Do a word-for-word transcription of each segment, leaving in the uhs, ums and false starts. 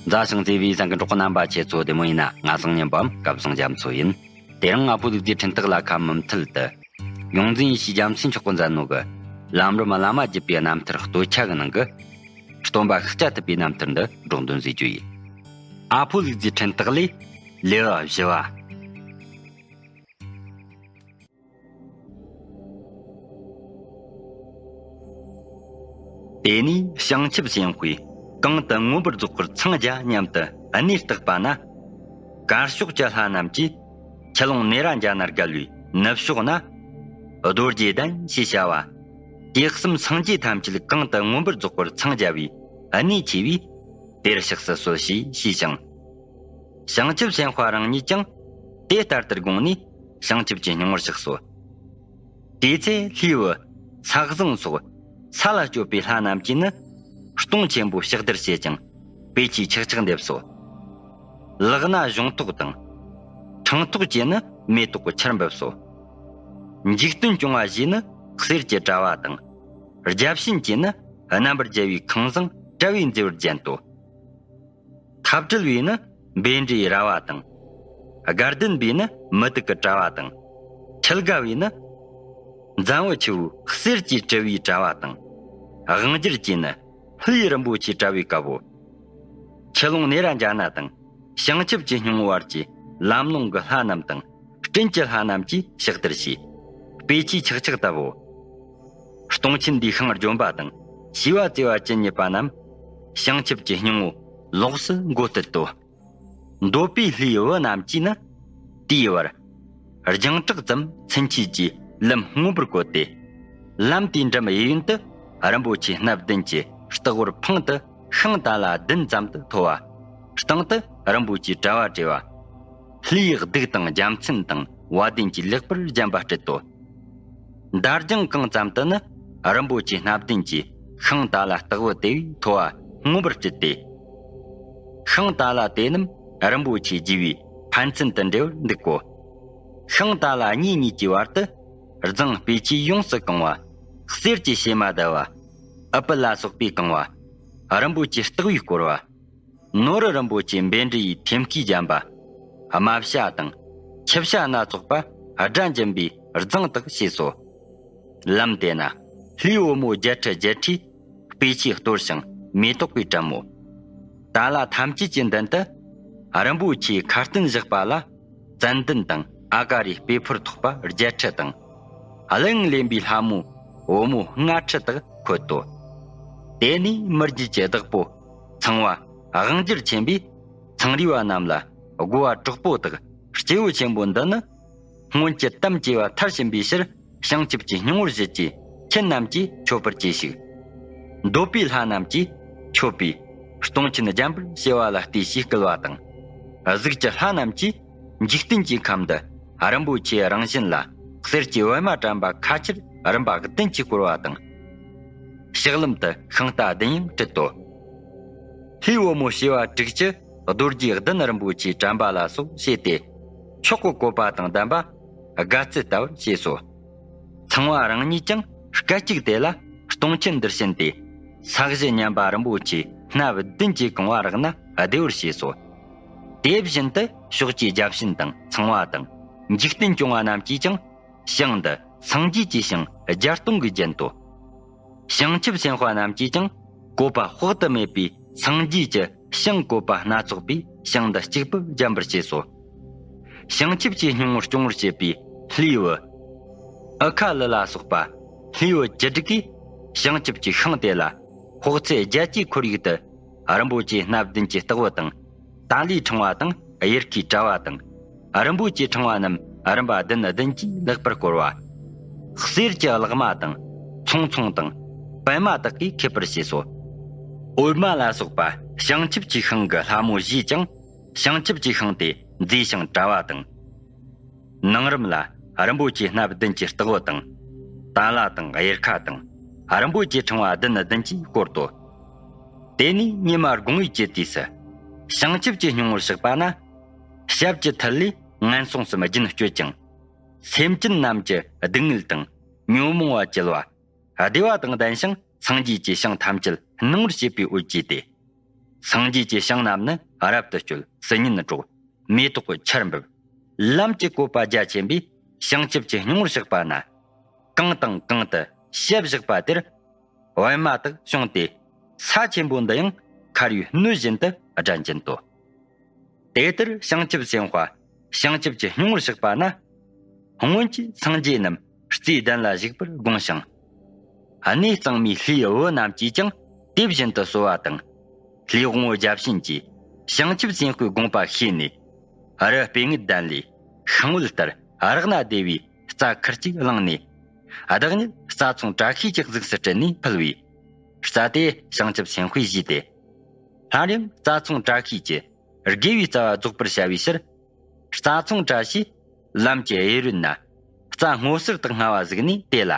མཛའ་ཞིང་བརྩེ་བའི་ས་གི་འབྲོག་གི་རྣམ་པ་ཁྱེད་ཚོ་བདེ་མོ་ཡིན་ན། ང་སང་ཉིན་པའམ་སྐབས་བཟང་རྒྱ་མཚོ་ཡིན། དེ་རིང་ང་ཕོ་ལུག་རྫིའི་འཕྲིན་སྟེགས་ལ་ཁ་མུ་མཐུད་དུ། ཡོངས་འཛིན་ཡེ་ཤེས་རྒྱལ་མཚན་མཆོག་གིས་མཛད་ནོ་གི། ལམ་རིམ་བླ་མ་བརྒྱུད་པའི་རྣམ་ཐར་སྟོད་ཆ་གི་ནང་གི། སྟོན་པ་ཤཱཀྱ་ཐུབ་པའི་རྣམ་ཐར་འདི་སྒྲོག་འདོན་མཛད་རྒྱུ་ཡིན། ཨ་ཕོ་ལུག་རྫིའི་འཕྲིན་སྟེགས་ལས། ལེའུ་བཞི་བ། དེ་ནས་བྱང་ཆུབ་སེམས་དཔས་གང་དུ་མངོན་པར་རྫོགས་པར་འཚང་རྒྱ་སྙམ་དུ་གནས་བརྟགས་པ་ན། དཀར་ཕྱོགས་ཀྱི་ལྷ་རྣམས་ཀྱིས་ཁྱི་ཀླུང་ནེ་ར་ཛྙཱ་ན་བརྒལ་བའི་ནུབ་ཕྱོགས་ན། རྡོ་རྗེ་གདན་ཞེས་བྱ་བ། དུས་གསུམ་སངས་རྒྱས་ཐམས་ཅད་གང་དུ་མངོན་པར་རྫོགས་པར་འཚང་རྒྱ་བའི་གནས་ཆེ་བས། དེར་གཤེགས་སུ་གསོལ་ཞེས་ཞུས་ཤིང་། བྱང་ཆུབ་སེམས་དཔའ་རང་ཉིད་ཀྱང་དེ་ལྟར་དུ་དགོངས་ནས་བྱང་ཆུབ་ཀྱི་སྙིང་པོར་གཤེགས་སོ། དེའི་ཚེ་ལྷའི་བུ་ས་བཟང་སོགས་ས་ལ་སྤྱོད་པའི་ལྷ་རྣམས་ཀྱིས་ནི་སྟོང་ཆེན་པོ་ཕྱག་བདར་བྱེད་ཅིང་སྤོས་ཆུས་ཆག་ཆག་འདེབས་སོ། ལག་ན་གཞུང་ཐོགས་དང་། ཕྲེང་ཐོགས་ཀྱིས་ནི་མེ་ཏོག་གི་ཆར་འབེབས་སོ། འཇིག་རྟེན་སྐྱོང་བ་བཞིས་ནི་གསེར་གྱི་དྲ་བ་དང་། བརྒྱ་བྱིན་གྱིས་ནི་རྣམ་པར་རྒྱལ་བའི་ཁང་བཟང་དྲ་བའི་མཛེས་པར་བརྒྱན་ཏོ། འཐབ་བྲལ་བས་ནི་བཻ་ཌཱུརྱའི་ར་བ་དང་། དགའ་ལྡན་པས་ནི་མུ་ཏིག་གི་དྲ་བ་དང་། འཁྲིལ་དགའ་བས་ནི་འཛམ་བུ་ཆུ་བོའི་གསེར་གྱི་དྲིལ་བུའི་དྲ་བ་དང་། དབང་སྒྱུར་གྱིས་ནི་ལྷའི་རིན་པོ་ཆེའི་དྲ་བའི་ཀ་བོ། ཁྱི་ཀླུང་ནེ་ར་ཛྙཱ་ན་དང་བྱང་ཆུབ་ཀྱི་སྙིང་པོ་བར་གྱི་ལམ་ལྷོང་གི་ལྷ་རྣམས་དང་། སྤྲིན་གྱི་ལྷ་རྣམས་ཀྱིས་ཕྱག་བདར་བྱས། སྤོས་ཆུས་ཆག་ཆག་བཏབ་བོ། སྟོང་ཆེན་འདིའི་ཤིང་ལྗོན་པ་དང་བྱིས་པ་བརྩེ་བ་ཅན་རྙེད་པ་རྣམས་བྱང་ཆུབ་ཀྱི་སྙིང་པོ་ལོགས་སུ་མགོ་བཏུད་དོ། འདོད་པའི་ལྷའི་བུ་རྣམས་ཀྱིས་ནི་དེའི་བར་རྒྱང་གྲགས་ཙམ་ཚུན་ཆད་ཀྱི་ལམ་མངོན་པར་བཀོད་དེ། ལམ་དེའི་འགྲམ་གཡས་གཡོན་དུ་རིན་པོ་ཆེ་སྣ་བདུན་གྱི་སྟེགས་བུར་འཕང་དུ་ཤིང་ཏཱ་ལ་བདུན་ཙམ་དུ་མཐོ་བ། སྟེང་དུ་རིན་པོ་ཆེའི་དྲ་བ་བྲེས་པ། ལྷའི་གདུགས་དང་རྒྱལ་མཚན་དང་བ་དན་གྱིས་ལེགས་པར་བརྒྱན་པ་སྤྲད་དོ། འདར་ལྗང་གང་ཙམ་དུ་ནི་རིན་པོ་ཆེ་སྣ་བདུན་གྱི་ཤིང་ཏཱ་ལ་སྟེགས་བུ་དེ་བས་མཐོ་བ་མངོན་པར་སྤྲད་དེ། ཤིང་ཏཱ་ལ་དེ་རྣམས་རིན་པོ་ཆེ་རྒྱས་པའི་ཕན་ཚུན་དུ་འབྲེལ་བར་འདུག་གོ། ཤིང་ཏཱ་ལ་གཉིས་གཉིས་ཀྱི་བར་དུ་རྫིང་སྤོས་ཆུས་ཡོངས་སུ་གང་བ། གསེར་གྱི་བྱེ་མ་བརྡལ་བ། ཨུཏྤལ་ལ་སོགས་པས་གང་བ། རིན་པོ་ཆེའི་སྟེགས་བུས་བསྐོར་བ། ནོར་རིན་པོ་ཆེ་བཻ་ཌཱུརྱའི་ཐེམ་སྐས་བརྒྱན་པ། རྨ་བྱ་དང་ཁྱི་བྱ་སྣ་ཚོགས་པ་སྒྲ་འབྱིན་པའི་རྫིང་དག་བྱས་སོ། ལམ་དེ་ན་ལྷའི་བུ་མོ་བརྒྱད་ཁྲི་བརྒྱད་ཁྲིས་སྤོས་ཆུས་གཏོར་ཞིང་མེ་ཏོག་གིས་བཀྲམ་མོ། ཏཱ་ལ་ཐམས་ཅད་ཀྱི་མདུན་དུ་རིན་པོ་ཆེའི་ཁ་རྟིང་བཞག་པ་ལ་ཙན་དན་དང་ཨ་ཀ་རའི་སྤོས་ཕོར་ཐོགས་པ་བརྒྱད་ཁྲི་དང་། གླིང་ལེན་པའི་ལྷ་མོ་བུ་མོ་ལྔ་ཁྲི་དག་འཁོད་དོ། དེ་ནས་མི་རྒྱུད་ཀྱི་བདག་པོ་ཚངས་པ་དབང་སྒྱུར་ཆེན་པོས་ཚངས་རིས་པ་རྣམས་ལ་དགོ་པ་དྲག་པོ་དག་སྐྱེས་བུ་ཆེན་པོ་འདི་ནི་སྔོན་གྱི་དམ་བཅས་པ་མཐར་ཕྱིན་པའི་ཕྱིར་བྱང་ཆུབ་ཀྱི་སྙིང་པོར་བཞེད་ཀྱི་ཁྱེད་རྣམས་ཀྱིས་མཆོད་པར་གྱིས་ཤིག། འདོད་པའི་ལྷ་རྣམས་ཀྱིས་མཆོད་པའི་སྟོང་ཆེན་རྒྱན་པར་བྱེད་པ་ལ་ལྟོས་ཞེས་བསྐུལ་བ་དང་། གཟུགས་ཀྱི་ལྷ་རྣམས་ཀྱིས་འཇིག་རྟེན་གྱི་ཁམས་འདི་རིན་པོ་ཆེའི་རང་བཞིན་ལ་གསེར་གྱི་པད་མ་དྲན་པ་ཁ་ཕྱིར་རིམ་པ་བདུན་གྱིས་བསྐོར་བ་དང་། ཕྱག་ལམ་དུ་ཤིང་རྟ་བདུན་ཡང་བྲིས་ཏོ། ལྷའི་བུ་མོ་བྱེ་བ་དྲུག་ཅུ་རྡོ་རྗེ་གདན་རིན་པོ་ཆེའི་དྲན་པ་ལ་སོགས་བྱས་ཏེ། མཆོག་གི་བཀོད་པ་དང་ལྡན་པ་དགའ་ཚལ་ལྟ་བུར་བྱས་སོ། ཚངས་པ་རང་ཉིད་ཀྱང་སྐད་ཅིག་དེ་ལ་སྟོང་ཆེན་འདིར་ཕྱིན་ཏེ། ས་གཞི་མཉམ་པ་རིན་པོ་ཆེ་སྣ་བདུན་གྱིས་གང་བ་རག་ན་བདེ་བར་བྱས་སོ། དེ་བཞིན་དུ་ཕྱོགས་ཀྱི་བརྒྱ་བྱིན་དང་ཚངས་པ་དང་འཇིག་རྟེན་སྐྱོང་བ་རྣམས་ཀྱིས་ཀྱང་ཞིང་འདི་སངས་རྒྱས་ཀྱི་ཞིང་བརྒྱ་སྟོང་གིས་བརྒྱན་ཏོ། བྱང་ཆུབ་སེམས་དཔའ་རྣམས་ཀྱིས་ཀྱང་བཀོད་པ་དཔག་ཏུ་མེད་པའི་སངས་རྒྱས་ཀྱི་ཞིང་བཀོད་པ་སྣ་ཚོགས་པས་ཞིང་འདི་གཅིག་པུ་བརྒྱན་པར་བྱས་སོ། བྱང་ཆུབ་ཀྱི་སྙིང་པོ་སྐྱོང་བར་བྱེད་པའི་ལྷའི་བུ་ཨ་ཁ་ལི་ལ་སོགས་པ་ལྷའི་བུ་བཅུ་དྲུག་གིས་བྱང་ཆུབ་ཀྱི་ཤིང་དེ་ལ་དཔག་ཚད་བརྒྱད་ཅུའི་ཁོར་ཡུག་ཏུ་རིན་པོ་ཆེ་སྣ་བདུན་གྱི་སྟེགས་བུ་དང་། ཏཱ་ལའི་ཕྲེང་བ་དང་དབྱར་ཁའི་དྲ་བ་དང་། རིན་པོ་ཆེའི་ཕྲེང་བ་རྣམས་རིམ་པ་བདུན་བདུན་གྱིས་ལེགས་པར་བསྐོར་བ། གསེར་གྱི་ལག་མ་དང་ཚོང་ཚོང་དང་པད་མ་དག་གིས་ཁེབས་པར་བྱས་སོ། འོད་མ་ལ་སོགས་པ་བྱང་ཆུབ་ཀྱི་ཤིང་གི་ལྷ་མོ་བཞིས་ཀྱང་བྱང་ཆུབ་ཀྱི་ཤིང་དེ་མཛེས་ཤིང་དྲ་བ་དང་། ནང་རིམ་ལ་རིན་པོ་ཆེ་སྣ་བདུན་གྱི་སྟེགས་བུ་དང་། ཏཱ་ལ་དང་དབྱར་ཁ་དང་རིན་པོ་ཆེའི་ཕྲེང་བ་བདུན་བདུན་གྱིས་བསྐོར་ཏོ། དེ་ནས་ཉི་མ་དགུང་བའི་དཀྱིལ་དུས་སུ། བྱང་ཆུབ་ཀྱི་སྙིང་པོར་གཤེགས་པ་ན། ཞབས་ཀྱི་མཐིལ་ལས་ངན་སོང་གསུམ་རྒྱུན་གཅོད་ཅིང་། སེམས་ཅན་རྣམས་ཀྱི་སྡུག་བསྔལ་དང་ཉོན་མོངས་པ་བཅད་པ། བདེ་བ་དང་ལྡན་ཞིང་སངས་རྒྱས་ཀྱི་ཞིང་ཐམས་ཅད་སྣང་བར་བྱེད་པའི་འོད་བཀྱེ་སྟེ། སངས་རྒྱས་ཀྱི་ཞིང་རྣམས་ནི་རབ་ཏུ་སྤྱོད། སྲིད་ཉིན་སྒྲོག། མེ་ཏོག་གི་ཆར་འབེབས། ལམ་གྱི་བཀོད་པ་རྒྱ་ཆེན་པོས་བྱང་ཆུབ་ཀྱི་སྙིང་པོར་གཤེགས་པ་ན། གང་དང་གང་དུ་ཞབས་བཞག་པ་དེར། པད་མ་དག་བྱུང་སྟེ། ས་ཆེན་པོ་འདི་ཡང་ཁ་རུའི་སྣོད་བཞིན་དུ་སྒྲ་འབྱིན་ཏོ། དེ་ལྟར་བྱང་ཆུབ་སེམས་དཔའ་བྱང་ཆུབ་ཀྱི་སྙིང་པོར་གཤེགས་པ་ན། སྔོན་གྱི་སངས་རྒྱས་རྣམས་རྩྭའི་གདན་ལ་བཞུགས་པར་དགོངས་ཤིང་། གནས་གཙང་མའི་ལྷའི་བུ་རྣམས་ཀྱིས་ཀྱང་དེ་བཞིན་དུ་གསོལ་བ་དང་། ལྷའི་དབང་པོ་བརྒྱ་བྱིན་གྱིས་བྱང་ཆུབ་སེམས་དཔའི་དགོངས་པ་ཤེས་ནས། རི་སྤོས་ངད་ལྡན་ལས་ཤིང་བལ་ལྟར་རག་ན་བདེ་བའི་རྩྭ་ཁུར་གཅིག་བླངས་ནས། བདག་ཉིད་རྩྭ་ཚོང་བཀྲ་ཤིས་ཀྱི་གཟུགས་སུ་སྤྲུལ་ནས་ཕུལ་བས། རྩྭ་དེ་བྱང་ཆུབ་སེམས་དཔས་བཞེས་ཏེ། སླར་ཡང་རྩྭ་ཚོང་བཀྲ་ཤིས་ཀྱི་དགེ་བའི་རྩ་བ་རྫོགས་པར་བྱ་བའི་ཕྱིར། རྩྭ་ཚོང་བཀྲ་ཤིས་ལམ་གྱི་གཡས་རོལ་ན། རྩྭ་སྔོ་སེར་དག་སྔ་བ་གཟིགས་ནས་དེ་ལ།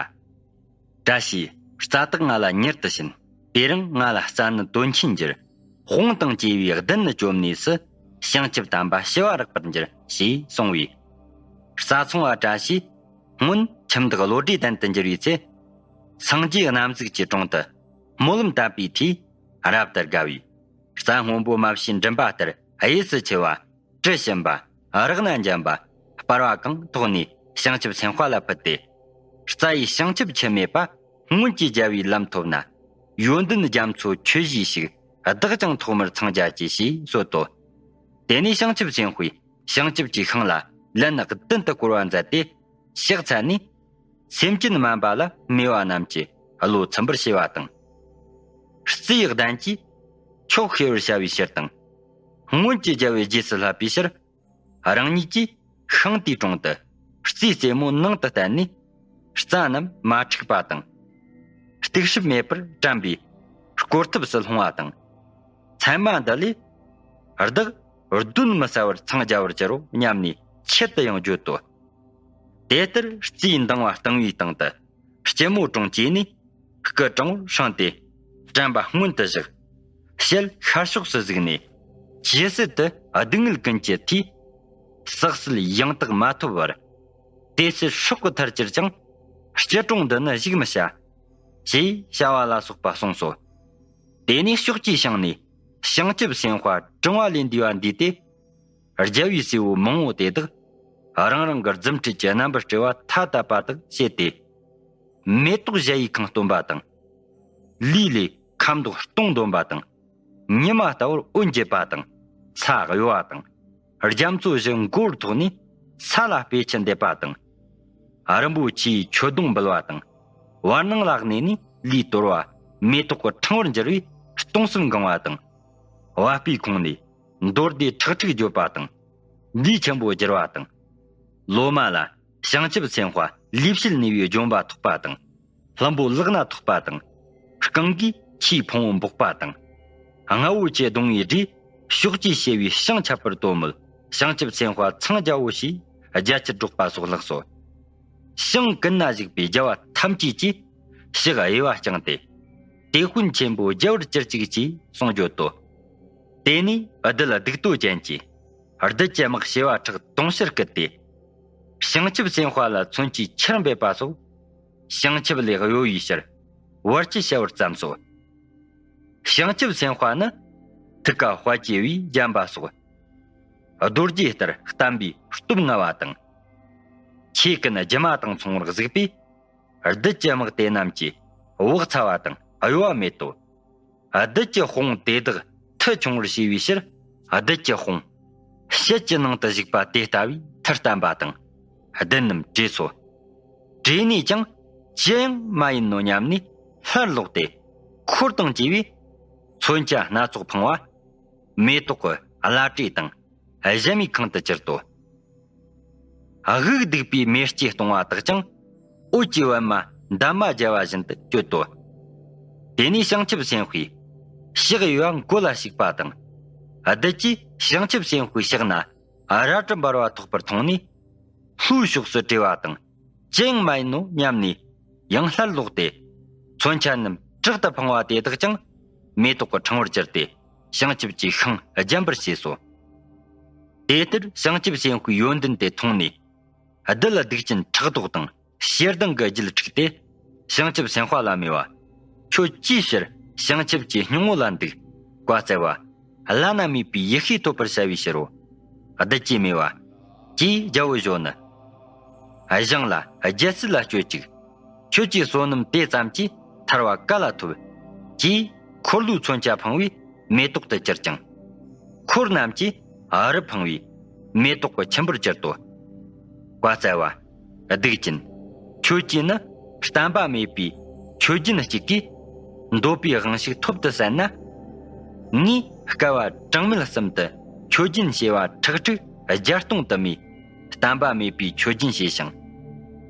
བཀྲ་ཤིས། རྩྭ་དག་ང་ལ་མྱུར་དུ་བྱིན། དེ་རིང་ང་ལ་རྩྭ་ནི་དོན་ཆེན་འགྱུར། དཔུང་དང་བཅས་པའི་གདན་ནི་བཅོམ་ནས་སུ། བྱང་ཆུབ་དམ་པ་ཞི་བ་རག་པར་འགྱུར། ཞེས་གསུངས་པས། རྩྭ་ཚོང་བ་བཀྲ་ཤིས་སྔོན་ཁྱིམ་བདག་བློ་གྲོས་ལྡན་དུ་འགྱུར་བའི་ཚེ། སངས་རྒྱས་རྣམ་གཟིགས་ཀྱི་དྲུང་དུ་སྨོན་ལམ་བཏབ་པའི་མཐུས་རབ་ཏུ་དགའ་བས། རྩྭ་སྔོན་པོ་མ་བྱས་མགྲིན་པ་ལྟར་གཡས་སུ་འཁྱིལ་བ། དྲི་ཞིམ་པ། རག་ན་འཇམ་པ། སྤར་བ་གང་ཐོགས་ནས་བྱང་ཆུབ་སེམས་དཔའ་ལ་ཕུལ་ཏེ། རྩྭ་ཡིས་བྱང་ཆུབ་ཁྱིམ་མེད་པ། སྔོན་གྱི་རྒྱལ་བའི་ལམ་ཐོབ་ན། ཡོན་ཏན་རྒྱ་མཚོ་ཁྱོད་བཞེས་ཤིག། བདག་ཀྱང་ཐོག་མར་འཚང་རྒྱ་སྐྱེ། ཞེས་གསོལ་ཏོ། དེ་ནས་བྱང་ཆུབ་སེམས་དཔས་བྱང་ཆུབ་ཀྱི་ཤིང་ལ་ལན་བདུན་དུ་བསྐོར་བ་མཛད་དེ། ཕྱག་འཚལ་ནས། སེམས་ཅན་དམན་པ་ལ་མོས་པ་རྣམས་ཀྱི་བློ་ཚིམ་པར་བྱེད་པ་དང་། རྩྭའི་གདན་གྱིས་ཆོག་ཤེས་པར་བྱ་བའི་ཕྱིར་དང་། སྔོན་གྱི་རྒྱལ་བའི་རྗེས་སུ་བསླབ་པའི་ཕྱིར། རང་ཉིད་ཀྱིས་ཤིང་དེའི་དྲུང་དུ་རྩྭའི་རྩེ་མོ་ནང་དུ་བསྟན་ནས། རྩྭ་རྣམས་མ་འཁྲུགས་པ་དང་། རྟུག་ཞིབ་མེད་པར་བཀྲམ་པའི་བསྐོར་ཐབས་སུ་ལྷུང་བ་དང་། མཚན་མ་འདི་ལས་བདག་གདོན་མི་ཟ་བར་འཚང་རྒྱ་བར་འགྱུར་རོ་སྙམ་ནས་ཆེད་དུ་ཡང་བརྗོད་དོ། དེ་ལྟར་རྩྭའི་མདངས་པ་བཏང་བའི་སྟེང་དུ་སྐྱི་མོ་དྲུང་བཅས་ནས་སྐུ་དྲང་པོར་བསྲིངས་ཏེ། བཀྲམ་པ་སྔོན་དུ་བཞག། ཞལ་ཤར་ཕྱོགས་སུ་གཟིགས་ནས། ཇེ་གསལ་དུ་སྡུག་བསྔལ་ཀུན་གྱི་མཐའི། བསགས་ཚད་ཡང་དག་མ་ཐོབ་བར། དེ་ཚེ་སྲོག་གི་མཐར་གྱུར་ཀྱང་། སྐྱིལ་ཀྲུང་འདི་ནི་བཞུགས་མི་བྱ། ཞེས་བྱ་བ་ལ་སོགས་པ་གསུངས་སོ། དེ་ནས་ཕྱོགས་ཀྱི་ཞིང་ནས་བྱང་ཆུབ་སེམས་དཔའ་གྲང་བ་ལས་འདས་པ་འདས་ཏེ། རྒྱལ་བའི་སྲས་པོ་མང་པོ་དེ་དག་རང་རང་གི་རྫུ་འཕྲུལ་གྱི་རྣམ་པར་སྤྲུལ་བ་ཐ་དད་པ་དག་བྱས་ཏེ། མེ་ཏོག་གཞལ་ཡས་ཁང་སྟོན་པ་དང་། ལུས་ལས་ཁ་མདོག་སྟོང་འདོན་པ་དང་། ཉི་མ་ལྟ་བུར་འོད་འགྱེད་པ་དང་། ལྷ་གཡོ་བ་དང་། རྒྱ་མཚོ་བཞི་མགོ་བོར་ཐོགས་ནས་ས་ལ་སྤོས་ཆུ་འདེབས་པ་དང་། རིན་པོ་ཆེའི་མཆོད་སྡོང་འབུལ་བ་དང་། བར་སྣང་ལ་གནས་ནས་ལུས་དོར་བ། མེ་ཏོག་གི་ཕྲེང་བར་འགྱུར་བས་སྟོང་གསུམ་གང་བ་དང་། བ་སྤུའི་ཁོང་ནས་མདོ་སྡེ་ཁྲག་ཁྲིག་བརྗོད་པ་དང་། ལུས་ཆེན་པོ་བསྒྱུར་བ་དང་། ལོ་མ་ལ་བྱང་ཆུབ་སེམས་དཔའ་ལུས་ཕྱེད་ནུས་པའི་ལྗོན་པ་ཐོགས་པ་དང་། ལྷུན་པོ་ལག་ན་ཐོགས་པ་དང་། རྐང་གིས་ཆུའི་ཕུང་པོ་འབོགས་པ་དང་། རྔ་བོ་ཆེ་བརྡུང་བའི་སྒྲས་ཕྱོགས་ཀྱི་ཞི་བའི་ཞིང་ཁྱབ་པར་དོ་མོད། བྱང་ཆུབ་སེམས་དཔའ་འཚང་རྒྱ་བོ་ཞེས་རྒྱ་ཆེར་སྒྲོག་པ་སོགས་ལགས་སོ། ཞིང་ཀུན་ན་བཞུགས་པའི་རྒྱལ་བ་ཐམས་ཅད་ཀྱིས་ཕྱག་གཡས་པ་བརྐྱངས་ཏེ། དེད་དཔོན་ཆེན་པོ་རྒྱལ་བར་གྱུར་ཅིག་ཅེས་གསུངས་བརྗོད་དོ། དེ་ནས་གདུལ་སྡིག་ཏོ་ཅན་གྱིས་བདུད་ཀྱི་དམག་བྱེ་བ་ཕྲག་དུང་ཕྱུར་བསྐུལ་ཏེ། བྱང་ཆུབ་སེམས་དཔའ་ལ་མཚོན་ཆའི་ཆར་འབེབས་པ་སོགས། བྱང་ཆུབ་ལས་གཡོ་བའི་ཕྱིར་བར་ཆད་བྱ་བར་བརྩམས་སོ། བྱང་ཆུབ་སེམས་དཔའ་ནི་ཐུགས་ཀ་དཔལ་གྱི་དབུས་བརྒྱན་པ་སོགས། རྡོ་རྗེ་ལྟར་བརྟན་པའི་སྟོབས་མངའ་བ་དང་། ཆོས་ཀུན་སྒྱུ་མ་དང་མཚུངས་པར་གཟིགས་པས། བདུད་ཀྱི་དམག་དེ་རྣམས་ཀྱིས་བག་ཚ་བ་དང་གཡོ་བ་མེད་དོ། བདུད་ཀྱི་དཔུང་དེ་དག་མཐུ་ཆུང་བར་བྱས་པའི་ཕྱིར། བདུད་ཀྱི་དཔུང་ཞལ་གྱི་ནང་དུ་ཞུགས་པ་དེ་ལྟ་བུའི་མཐུ་བསྟན་པ་དང་། བདུད་རྣམས་བྲོས་སོ། བྲོས་ནས་ཀྱང་ཅི་ཡང་མ་ཡིན་ནོ་སྙམ་ནས་སླར་ལོག་སྟེ། འཁོར་དང་བཅས་པས་མཚོན་ཆ་སྣ་ཚོགས་འཕངས་པ། མེ་ཏོག་གི་བླ་བྲེ་དང་གཞལ་མེད་ཁང་དུ་གྱུར་ཏོ། དབུགས་སྡུད་པའི་མེ་ལྕེ་གཏོང་བ་དག་ཀྱང་། འོད་ཀྱི་པད་མ་འདབ་མ་བརྒྱ་བ་བཞིན་དུ་བཀོད་དོ། དེ་ནས་བྱང་ཆུབ་སེམས་དཔས་ཕྱག་གཡས་པ་མགོ་ལ་ཞུགས་པ་དང་། བདུད་ཀྱིས་བྱང་ཆུབ་སེམས་དཔའི་ཕྱག་ན་རལ་གྲི་འབར་བ་ཐོགས་པར་མཐོང་ནས། ལྷོའི་ཕྱོགས་སུ་བྲོས་པ་དང་། ཅི་ཡང་མ་ཡིན་ནོ་སྙམ་ནས་ཡང་སླར་ལོག་སྟེ། མཚོན་ཆ་རྣམས་དྲག་ཏུ་འཕངས་པ་དེ་དག་ཀྱང་མེ་ཏོག་གི་ཕྲེང་བར་གྱུར་ཏེ། བྱང་ཆུབ་ཀྱི་ཤིང་བརྒྱན་པར་བྱས་སོ། དེ་ལྟར་བྱང་ཆུབ་སེམས་དཔའི་ཡོན་ཏན་དེ་མཐོང་ནས། བདུད་སྡིག་ཅན་ཕྲག་དོག་དང་ཞེ་སྡང་གི་རྒྱུད་འཁྲུགས་ཏེ། བྱང་ཆུབ་སེམས་དཔའ་ལ་སྨྲས་པ། ཁྱོད་ཅིའི་ཕྱིར་བྱང་ཆུབ་ཀྱི་སྙིང་པོ་ལ་འདུག། བཀའ་སྩལ་པ། བླ་ན་མེད་པའི་ཡེ་ཤེས་ཐོབ་པར་བྱ་བའི་ཕྱིར་རོ། གདུལ་བྱའི་མོས་པ། ཅེས་རྒྱལ་པོ་ཞུ་ནི། ཞིང་ལ་རྒྱལ་སྲིད་ལ་སྤྱོད་ཅིག་ཁྱོད་ཀྱི་བསོད་ནམས་དེ་ཙམ་གྱིས་ཐར་པ་ག་ལ་ཐོབ། ཅེས་འཁོར་ལོའི་མཚོན་ཆ་འཕངས་པས་མེ་ཏོག་ཏུ་གྱུར་ཅིང་། འཁོར་རྣམས་ཀྱིས་རི་འཕངས་པས་མེ་ཏོག་གི་ཆུན་པོར་གྱུར་ཏོ། བཀའ་སྩལ་པ། གདུག་ཅན། ཁྱོད་ཀྱིས་ནི་བསྟན་པ་མེད་པའི་ཆོས་རྒྱུན་གཅིག་གིས་འདོད་པའི་དབང་ཕྱུག་ཐོབ་ཏུ་གསན་ན། ངས་བསྐལ་པ་གྲངས་མེད་གསུམ་དུ་ཆོས་རྒྱུན་བྱེ་བ་ཁྲག་ཁྲིག་བརྒྱ་སྟོང་དུ་མའི་བསྟན་པ་མེད་པའི་ཆོས་རྒྱུན་བྱས་ཤིང་།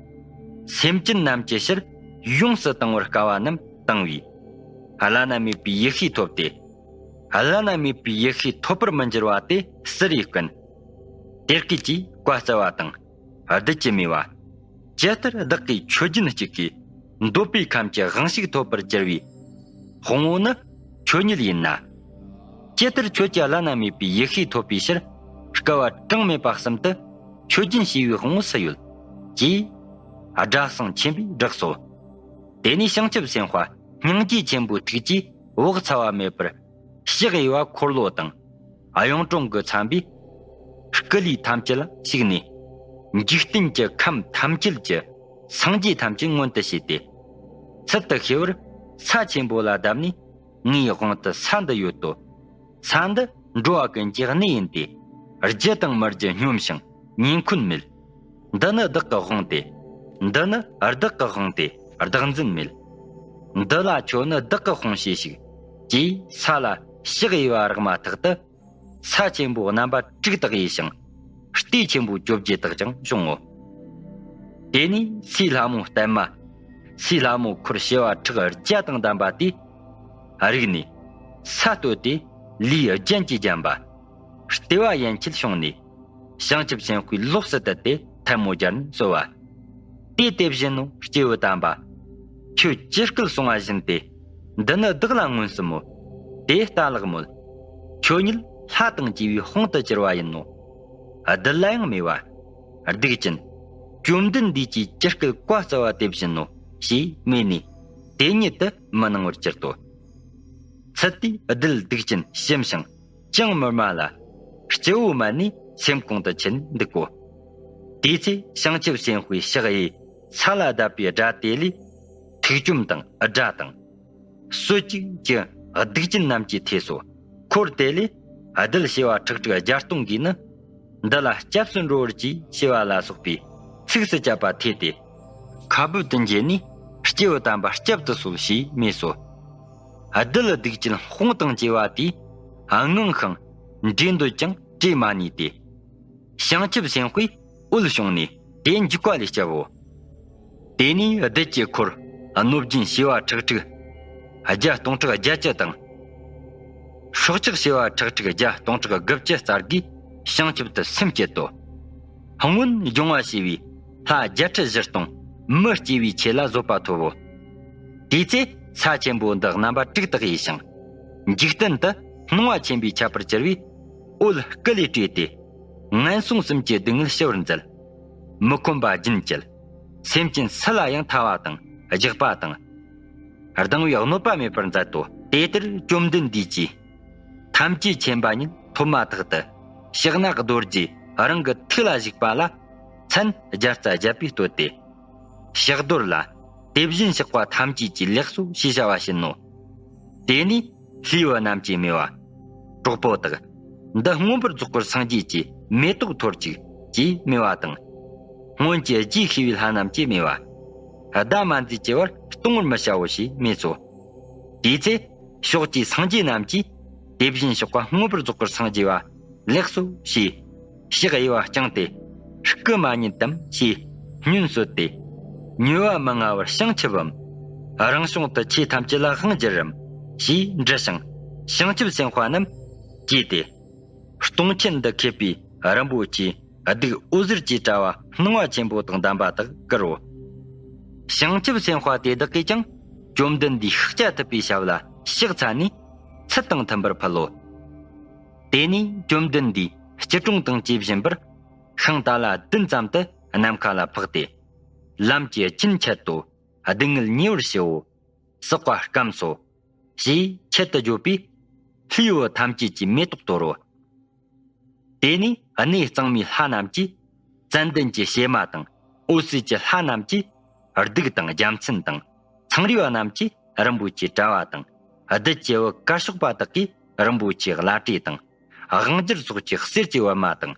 སེམས་ཅན་རྣམས་ཀྱི་ཕྱིར་ཡོངས་སུ་བཏང་བར་དཀའ་བ་རྣམས་བཏང་བས། བླ་ན་མེད་པའི་ཡེ་ཤེས་ཐོབ་སྟེ། བླ་ན་མེད་པའི་ཡེ་ཤེས་ཐོབ་པར་མི་འགྱུར་བ་དེ་སུ་རེ་བསྐུལ། དེ་སྐད་ཀྱིས་བཀའ་སྩལ་པ་དང་། གདུལ་བྱའི་མོས་པ། ཇི་ལྟར་བདག་གིས་ཆོས་རྒྱུན་གཅིག་གིས་འདོད་པའི་ཁམས་ཀྱི་དབང་ཕྱུག་ཐོབ་པར་གྱུར་པའི་དཔང་པོ་ནི་ཁྱོད་ཉིད་ཡིན་ན། ཇི་ལྟར་ཁྱོད་ཀྱི་བླ་ན་མེད་པའི་ཡེ་ཤེས་ཐོབ་པའི་ཕྱིར་བསྐལ་པ་གྲངས་མེད་པ་གསུམ་དུ་ཆོས་རྒྱུན་བྱས་པའི་དཔང་པོ་སུ་ཡོད། ཅེས་སྒྲ་གསང་ཆེན་པོས་བསྒྲགས་སོ། དེ་ནས་བྱང་ཆུབ་སེམས་དཔའ་སྙིང་རྗེ་ཆེན་པོའི་ཐུགས་ཀྱིས་བག་ཚ་བ་མེད་པར་ཕྱག་གཡས་པ་འཁོར་ལོ་དང་། གཡུང་དྲུང་གི་ཚན་པས་སྐུ་ལུས་ཐམས་ཅད་ལ་ཞུགས་ནས། འཇིག་རྟེན་གྱི་ཁམས་ཐམས་ཅད་ཀྱི་སངས་རྒྱས་ཐམས་ཅད་མངོན་དུ་བྱས་ཏེ། ཚུལ་དུ་ཤེས་པར་ས་ཆེན་པོ་ལ་བརྡབས་ནས། ངའི་དབང་དུ་ས་འདི་ཡོད་དོ། ས་འདི་འགྲོ་བ་ཀུན་གྱི་གནས་ཡིན་ཏེ། རྒྱུ་དང་མི་རྒྱུ་སྙོམས་ཤིང་ཉེ་འཁོན་མེད། འདི་ནི་བདག་གི་དབང་སྟེ། འདི་ནི་བདག་གི་དབང་སྟེ་བདག་འཛིན་མེད། འདི་ལ་ཁྱོད་ནི་བདག་གི་དཔུང་ཞེས་ཞུགས། ཅེས་ས་ལ་ཕྱག་གཡས་པ་རེག་མ་ཐག་ཏུ། ས་ཆེན་པོ་རྣམ་པ་དྲུག་དག་ཡས་ཤིང་། ལྟེ་ཆེན་པོ་བཅོ་བརྒྱད་དག་ཀྱང་བྱུང་ངོ་། དེ་ནས་སའི་ལྷ་མོ་བརྟན་མ། སའི་ལྷ་མོ་འཁོར་བྱེ་བ་ཕྲག་བརྒྱ་དང་ལྡན་པ་དེས། རིག་ནས། ས་བསྟོད་དེ། ལུས་རྒྱན་གྱིས་བརྒྱན་པ། ལྟེ་བ་ཡན་ཆད་བྱུང་ནས། བྱང་ཆུབ་སེམས་དཔའི་ལོགས་སུ་དུད་དེ་ཐལ་མོ་སྦྱར་ནས་གསོལ་བ། དེས་དེ་བཞིན་ནོ་སྐྱེས་བུ་དམ་པ། ཁྱོད་ཇི་སྐད་གསུང་བ་བཞིན་ཏེ། འདི་ནི་བདག་ལ་མངོན་སུམ་མོ། དེ་ལྟ་ལགས་མོད། ཁྱོད་ཉིད་ལྷ་དང་བཅས་པའི་དཔུང་དུ་གྱུར་པ་ཡིན་ནོ། གདུལ་ལ་ཡང་མོས་པ། གདུག་ཅན། བཅོམ་ལྡན་འདས་ཀྱིས་ཇི་སྐད་བཀའ་སྩལ་བ་དེ་བཞིན་ནོ། ཞེས་སྨྲས་ནས་དེ་ཉིད་དུ་མི་སྣང་བར་གྱུར་ཏོ། ཚུལ་དེས་གདུལ་གདུག་ཅན་ཞིམ་ཞིང་ཅང་མི་སྨྲ་ལ། སྤྱི་བོ་མ་ནས་སེམས་གོང་དུ་ཆེན་འདུག་གོ། དེའི་ཚེ་བྱང་ཆུབ་སེམས་དཔའི་ཕྱག་གཡས་ས་ལ་བརྡབས་པའི་སྒྲ་དེ་ལས། ཐུགས་བཅོམ་དང་སྒྲ་དང་། སོད་ཅིག་ཅེས་གདུག་ཅན་རྣམས་ཀྱིས་ཐོས་སོ། འཁོར་དེ་ལས་གདུལ་བྱེ་བ་ཁྲག་ཁྲིག་བརྒྱ་སྟོང་གིས་ནི། འདི་ལ་སྐྱབས་སུ་འགྲོ་བར་གྱིས་ཞེས་པ་ལ་སོགས་པའི་ཚིགས་སུ་བཅད་པ་ཐོས་ཏེ། ཁ་སྦུབ་ཏུ་འགྱེལ་ནས་སྐྱེས་བུ་དམ་པ་སྐྱབས་སུ་གསོལ་ཞེས་སྨྲས་སོ། གདུལ་གདུག་ཅན་དཔུང་དང་བཅས་པ་དེས་དངངས་ཤིང་འདྲེ་འདོད་ཀྱང་བྲོས་མ་ནུས་ཏེ། བྱང་ཆུབ་སེམས་དཔའི་འོད་བྱུང་ནས་དེ་འཇིགས་པ་ལས་སྐྱབས་བོ། དེ་ནས་གདུལ་བྱའི་འཁོར་གནོད་སྦྱིན་བྱེ་བ་ཁྲག་ཁྲིག་བརྒྱ་སྟོང་ཕྲག་བརྒྱད་ཅུ་དང་། སྲོག་ཆགས་བྱེ་བ་ཁྲག་ཁྲིག་བརྒྱ་སྟོང་ཕྲག་དགུ་བཅུ་རྩ་དགུས་བྱང་ཆུབ་ཏུ་སེམས་བསྐྱེད་དོ། སྔོན་སྦྱོང་བ་བྱས་པའི་ལྷ་བརྒྱད་ཁྲི་བཞི་སྟོང་མི་སྐྱེ་བའི་ཆོས་ལ་བཟོད་པ་ཐོབ་བོ། དེའི་ཚེ་ས་ཆེན་པོ་འདི་རྣམ་པ་དྲུག་དག་ཡས་ཤིང་། འཇིག་རྟེན་དུ་སྣང་བ་ཆེན་པོའི་ཁྱད་པར་གྱུར་པའི་འོད་སྐུ་ལས་སྤྲོས་ཏེ། ངན་སོང་གསུམ་གྱི་སྡུག་བསྔལ་ཞི་བར་མཛད། མི་ཁོམ་པ་རྒྱུན་བཅད། སེམས་ཅན་སུ་ལ་ཡང་ཐར་བ་དང་རྒྱགས་པ་དང་། སྡང་བའི་གནོད་པ་མེད་པར་མཛད་དོ། དེ་ལྟར་བཅོམ་ལྡན་འདས་ཀྱིས་ཐམས་ཅད་མཁྱེན་པ་ཉིད་ཐོབ་མ་ཐག་ཏུ་ཕྱག་ན་རྡོ་རྗེ་རང་གི་ཐུགས་ལ་བཞུགས་པ་ལ་མཚན་བརྒྱ་རྩ་བརྒྱད་པས་བསྟོད་དེ། ཕྱག་རྡོར་ལ་དེ་བཞིན་གཤེགས་པ་ཐམས་ཅད་ཀྱིས་ལེགས་སོ་ཞེས་བྱ་བ་བྱིན་ནོ། དེ་ནས་ལྷའི་བུ་རྣམས་ཀྱིས་སྨྲས་པ། གྲོགས་པོ་དག། འདི་མངོན་པར་རྫོགས་པར་སངས་རྒྱས་ཀྱི་མེ་ཏོག་འཐོར་ཅིག་ཅེས་སྨྲས་པ་དང་། སྔོན་གྱི་རྗེས་ཤེས་པའི་ལྷ་རྣམས་ཀྱིས་སྨྲས་པ། ཟླ་མ་འཛིན་གྱི་བར་གཏོང་བར་མི་བྱའོ་ཞེས་སྨྲས་སོ། དེའི་ཚེ་ཕྱོགས་ཀྱི་སངས་རྒྱས་རྣམས་ཀྱིས་དེ་བཞིན་གཤེགས་པ་མངོན་པར་རྫོགས་པར་སངས་རྒྱས་པ་ལེགས་སོ་ཞེས། ཕྱག་གཡས་པ་བརྐྱངས་ཏེ། སྐུ་མ་ཉིད་དམ་ཞེས་སྙོན་གསོལ་ཏེ། མྱུར་བ་མི་མངའ་བར་བྱང་ཆུབ་བམ། རང་བྱུང་དུ་ཆོས་ཐམས་ཅད་ལ་དབང་བསྒྱུར་རམ། ཞེས་འདྲི་ཞིང་བྱང་ཆུབ་སེམས་དཔའ་རྣམས་བཅས་ཏེ། སྟོང་ཆེན་འདི་མཁས་པའི་རིན་པོ་ཆེའི་གདུགས་འོད་ཟེར་གྱི་དྲ་བ་སྣང་བ་ཆེན་པོ་དང་ལྡན་པ་དག་བསྐུར་རོ། བྱང་ཆུབ་སེམས་དཔའ་དེ་དག་གིས་ཀྱང་བཅོམ་ལྡན་འདས་ཤཱཀྱ་ཐུབ་པའི་ཞབས་ལ་ཕྱག་འཚལ་ནས་ཚུལ་དང་མཐུན་པར་ཕུལ་ལོ། དེ་ནས་བཅོམ་ལྡན་འདས་སྐྱིལ་ཀྲུང་དང་བཅས་བཞིན་པར་ཤིང་ཏཱ་ལ་བདུན་ཙམ་དུ་ནམ་མཁའ་ལ་འཕགས་ཏེ། ལམ་གྱི་རྒྱུན་ཆད་དོ། སྡུག་བསྔལ་ཉེ་བར་ཞིའོ། བསགས་པ་སྐམ་སོ། ཞེས་ཆེད་དུ་བརྗོད་པས། ལྷའི་བུ་ཐམས་ཅད་ཀྱི་མེ་ཏོག་དོར་རོ། དེ་ནས་གནས་གཙང་མའི་ལྷ་རྣམས་ཀྱིས་ཙན་དན་གྱི་བྱེ་མ་དང་། འོད་ཟེར་གྱི་ལྷ་རྣམས་ཀྱིས་གདུགས་དང་རྒྱལ་མཚན་དང་། ཚངས་རིས་པ་རྣམས་ཀྱིས་རིན་པོ་ཆེའི་དྲ་བ་དང་། རྡུལ་གྱི་བུ་དཀར་ཕྱོགས་པ་དག་གིས་རིན་པོ་ཆེའི་བླ་བྲེ་དང་། དབང་སྒྱུར་སོགས་ཀྱི་གསེར་གྱི་པད་མ་དང་།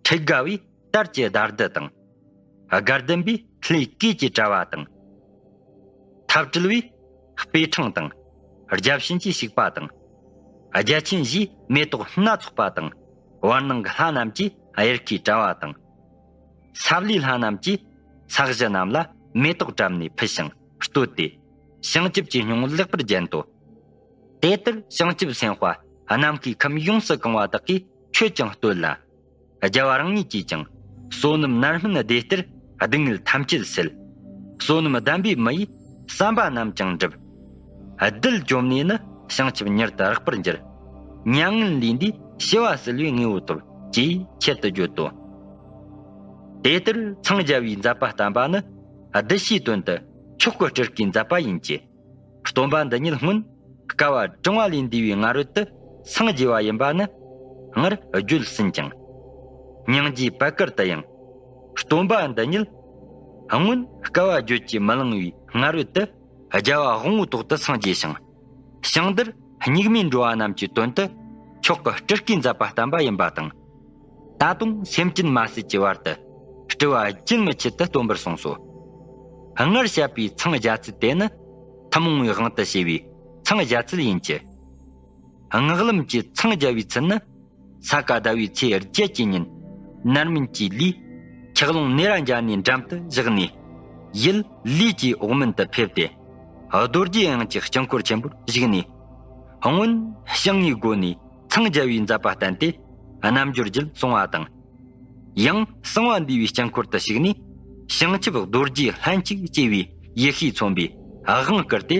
ཁྲི་དགའ་བོས་དར་གྱི་དར་དུ་དང་། དགའ་ལྡན་པས་ལྷའི་གོས་ཀྱི་དྲ་བ་དང་། འཐབ་བྲལ་བས་སྤོས་ཕྲེང་དང་། བརྒྱ་བྱིན་གྱིས་བཤིག་པ་དང་། རྒྱ་ཆེན་བཞིས་མེ་ཏོག་སྣ་ཚོགས་པ་དང་། བར་སྣང་གི་ལྷ་རྣམས་ཀྱིས་གཡེར་ཁའི་དྲ་བ་དང་། ས་བླའི་ལྷ་རྣམས་ཀྱིས་ས་གཞི་རྣམས་ལ་མེ་ཏོག་བཀྲམ་ནས་ཕུལ་ཞིང་བསྟོད་དེ། བྱང་ཆུབ་ཀྱི་སྙིང་པོ་ལེགས་པར་བརྒྱན་ཏོ། དེ་ལྟར་བྱང་ཆུབ་སེམས་དཔའ་ནམ་མཁའི་ཁམས་ཡོངས་སུ་གང་བ་དག་གིས་མཆོད་ཅིང་བསྟོད་ལ། རྒྱལ་བ་རང་ཉིད་ཀྱིས་ཀྱང་བསོད་ནམས་མནར་སྨིན་བདེ་སྟེར། སྡུག་བསྔལ་ཐམས་ཅད་སེལ། བསོད་ནམས་ལྡན་པའི་མི་ཡིས་བསམ་པ་རྣམས་ཀྱང་འགྲུབ། རྡུལ་བཅོམ་ནས་ནི་བྱང་ཆུབ་མྱུར་དུ་རག་པར་འགྱུར། མྱ་ངན་ལས་འདས་ཞི་བ་གསལ་བའི་དངོས་པོ་ཐོབ། ཅེས་ཁྱད་དུ་བརྗོད་དོ། དེ་ལྟར་འཚང་རྒྱ་བའི་མཛད་པ་བསྟན་པ་ནི་གདུལ་བྱའི་དོན་དུ་མཆོག་གི་སྤྲུལ་སྐུའི་མཛད་པ་ཡིན་གྱི། སྟོན་པ་འདི་ཉིད་སྔོན་བསྐལ་པ་བགྲང་བ་ལས་འདས་པའི་སྔ་རོལ་དུ་སངས་རྒྱས་པ་ཡིན་པ་ནི་སྔར་བརྗོད་ཟིན་ཅིང་། སྙིང་རྗེའི་བར་སྐར་དུ་ཡང་། སྟོན་པ་འདི་ཉིད་སྔོན་བསྐལ་པ་བརྗོད་ཀྱིས་མི་ལང་བའི་སྔ་རོལ་དུ་རྒྱལ་བ་དབང་པོའི་ཏོག་ཏུ་སངས་རྒྱས་ཤིང་། ཞིང་འདིར་སྙིགས་མའི་འགྲོ་བ་རྣམས་ཀྱི་དོན་དུ་མཆོག་གི་སྤྲུལ་སྐུའི་མཛད་པ་བསྟན་པ་ཡིན་པ་དང་། ད་དུང་སེམས་ཅན་མ་ཟད་ཀྱི་བར་དུ་སྤྲུལ་པ་རྒྱུན་མི་འཆད་དུ་སྟོན་པར་གསུངས་སོ། སྔར་བཤད་པའི་འཚང་རྒྱ་ཚུལ་དེ་ནི་ཐུན་མོང་བའི་དབང་དུ་བྱས་པའི་འཚང་རྒྱ་ཚུལ་ཡིན་གྱི། སྔགས་ལམ་གྱི་འཚང་རྒྱ་བའི་ཚུལ་ནི། ས་ག་ཟླ་བའི་ཚེས་བརྒྱད་ཀྱི་ཉིན། ནར་མིན་གྱི་ལུས། ཆག་རླུང་ནེ་ར་འཇའ་ནའི་འགྲམ་དུ་བཞག་ནས། ཡུལ་ལས་ཀྱི་འོག་མིན་དུ་ཕེབས་ཏེ། རྡོ་རྗེ་དབྱིངས་ཀྱི་དཀྱིལ་འཁོར་ཆེན་པོར་བཞུགས་ནས། སྔོན་ཞིང་ངེའི་སྒོ་ནས་འཚང་རྒྱ་བའི་མཛད་པ་བསྟན་ཏེ། རྣལ་འབྱོར་རྒྱུད་གསུང་བ་དང་། ཡང་གསང་བ་འདུས་པའི་དཀྱིལ་འཁོར་དུ་ཞུགས་ནས། བྱང་ཆུབ་རྡོ་རྗེ་ལྷན་ཅིག་སྐྱེས་པའི་ཡེ་ཤེས་མཚོན་པའི་དབང་བསྐུར་ཏེ།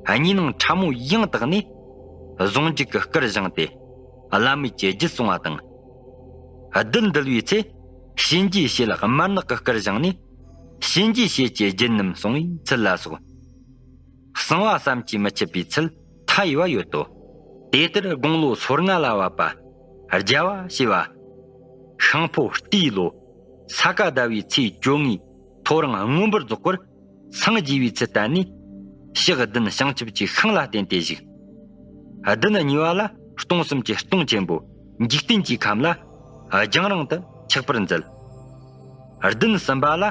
གཉིས་སྣང་ཕྲ་མོ་ཡང་དག་ནས་ཟུང་འཇུག་གི་སྐུར་བཞེངས་ཏེ། བླ་མེད་ཀྱི་རྒྱུད་གསུང་བ་དང་། བདུད་འདུལ་བའི་ཚེ། གཤིན་རྗེའི་ཞལ་དམར་ནག་གི་སྐུར་བཞེངས་ནས། གཤིན་རྗེའི་ཞལ་གྱི་རྒྱུད་རྣམས་གསུང་བའི་ཚུལ་ལ་སོགས། གསང་བ་བསམ་གྱིས་མི་ཁྱབ་པའི་ཚུལ་མཐའ་ཡས་པ་ཡོད་དོ། དེ་ལྟར་དགུང་ལོ་སོ་ལྔ་ལ་བབ་པ། རྒྱལ་བ་ཞེས་པ། ཤིང་ཕོ་རྟའི་ལོ། ས་ག་ཟླ་བའི་ཚེས་བཅོ་ལྔའི་ཐོ་རངས་མངོན་པར་རྫོགས་པར། སངས་རྒྱས་པའི་ཚུལ་བསྟན་ནས། ཕྱག་བདུན་བྱང་ཆུབ་ཀྱི་ཤིང་ལ་བརྟེན་ཏེ་བཞུགས། བདུན་གཉིས་པ་ལ་སྟོང་གསུམ་གྱི་སྟོང་ཆེན་པོ་འཇིག་རྟེན་གྱི་ཁམས་ལ་རྒྱང་རིང་དུ་ཆགས་པར་མཛད། བདུན་གསུམ་པ་ལ་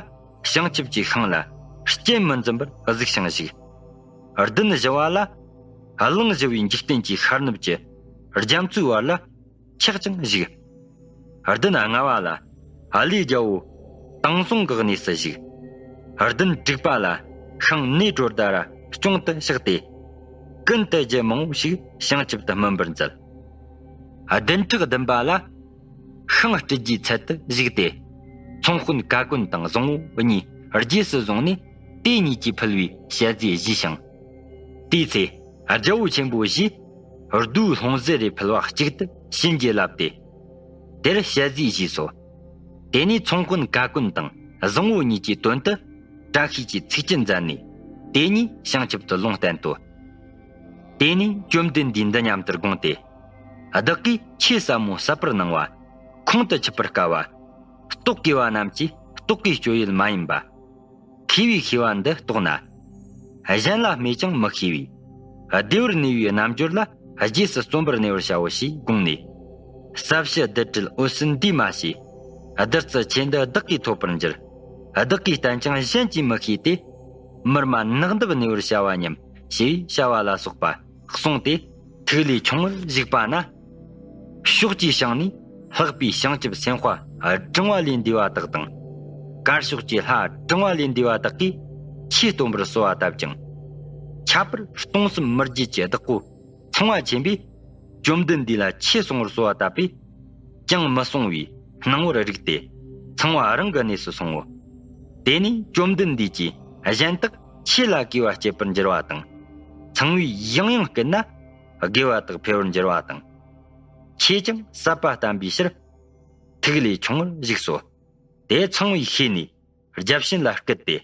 བྱང་ཆུབ་ཀྱི་ཤིང་ལ་རྐྱེན་མི་འཛིན་པར་གཟིགས་ཤིང་བཞུགས། བདུན་བཞི་བ་ལ་གླིང་བཞི་བའི་འཇིག་རྟེན་གྱི་ཤར་ནུབ་ཀྱི་རྒྱ་མཚོའི་བར་ལ་ཆགས་ཀྱང་བཞུགས། བདུན་ལྔ་བ་ལ་ཨ་ལས་རྒྱལ་པོ་དེང་སང་གི་གནས་སུ་བཞུགས། བདུན་དྲུག་པ་ལ་ཤིང་ནེ་ཀྲོ་ད་ར་གཅོང་དུ་བཞག་སྟེ། ཀུན་ཏུ་རྒྱུད་མང་པོ་ཞིག་བྱང་ཆུབ་ཏུ་སྨིན་པར་མཛད། བདུན་ཕྲག་བདུན་པ་ལ་ཤིང་སྤྲུལ་རྒྱུའི་ཚལ་དུ་བཞུགས་ཏེ། ཚོང་དཔོན་ག་གོན་དང་བཟང་པོ་གཉིས་རྗེས་སུ་བཟུང་ནས་དེ་གཉིས་ཀྱིས་ཕུལ་བའི་ཞལ་རྫས་བཞེས་ཤིང་། དེའི་ཚེ་རྒྱལ་པོ་ཆེན་པོ་བཞིས་རྡོའི་ལྷུང་བཟེད་རེ་ཕུལ་བ་གཅིག་ཏུ་བྱིན་གྱིས་བརླབས་ཏེ། དེར་ཞལ་རྫས་བཞེས་སོ། དེ་ནས་ཚོང་དཔོན་ག་གོན་དང་བཟང་པོ་གཉིས་ཀྱི་དོན་དུ་བཀྲ་ཤིས་ཀྱི་ཚིགས་བཅད་མཛད་ནས་དེ་གཉིས་བྱང་ཆུབ་ཏུ་ལུང་བསྟན་ཏོ། དེ་ནས་བཅོམ་ལྡན་འདས་འདི་སྙམ་དུ་དགོངས་ཏེ། བདག་གིས་ཆོས་ཟབ་མོ་ཟབ་པར་གནང་བ། ཁོང་དུ་ཆུད་པར་དཀའ་བ། རྟོག་གེ་བ་རྣམས་ཀྱིས་རྟོགས་པའི་སྤྱོད་ཡུལ་མ་ཡིན་པ། མཁས་པས་ཤེས་པ་འདི་རྟོགས་ན། གཞན་ལ་སྨྲས་ཀྱང་མི་ཤེས་པས། བདེ་བར་གནས་པའི་རྣལ་འབྱོར་ལ་རྗེས་སུ་བརྩོན་པར་གནས་པར་བྱའོ་ཞེས་དགོངས་ནས། ཟབ་ཞི་བདུད་བྲལ་འོད་གསལ་འདུས་མ་བྱས། བདུད་རྩི་ཆེ་འདི་བདག་གིས་ཐོབ་པར་འགྱུར། བདག་གིས་བསྟན་ཀྱང་གཞན་གྱིས་མི་ཤེས་ཏེ། མི་སྨྲ་ནགས་འདབ་གནས་པར་བྱ་བ་སྙམ། ཞེས་བྱ་བ་ལ་སོགས་པ་གསུངས་ཏེ། ཐིག་ལེ་ཆུང་ངུར་བཞུགས་པ་ན། ཕྱོགས་ཀྱི་ཞིང་ནས་ལྷག་པའི་བྱང་ཆུབ་སེམས་དཔའ་བགྲང་བ་ལས་འདས་པ་དག་དང་། དཀར་ཕྱོགས་ཀྱི་ལྷ་བགྲང་བ་ལས་འདས་པ་དག་གིས་ཆོས་སྟོན་པར་གསོལ་བ་བཏབ་ཅིང་། ཁྱད་པར་སྟོང་གསུམ་མི་བརྗེད་ཀྱི་བདག་པོ་ཚངས་པ་ཆེན་པོས་བཅོམ་ལྡན་འདས་ལ་ཆོས་གསུང་བར་གསོལ་བ་བཏབ་པས། ཅང་མི་གསུང་བའི་སྣང་བར་རིག་སྟེ། ཚངས་པ་རང་གི་གནས་སུ་སོང་ངོ་། དེ་ནས་བཅོམ་ལྡན་འདས་ཀྱིས་གཞན་དག་ཆོས་ལ་གུས་པ་སྐྱེད་པར་འགྱུར་བ་དང་། ཚངས་པས་ཡང་ཡང་བསྐུལ་ན། དགེ་བ་དག་འཕེལ་བར་འགྱུར་བ་དང་། ཆོས་ཀྱང་ཟབ་པ་བསྟན་པའི་ཕྱིར། ཐིག་ལེ་ཆུང་ངུར་བཞུགས་སོ། དེ་ཚངས་པས་ཤེས་ནས་བརྒྱ་བྱིན་ལ་བསྐུལ་ཏེ།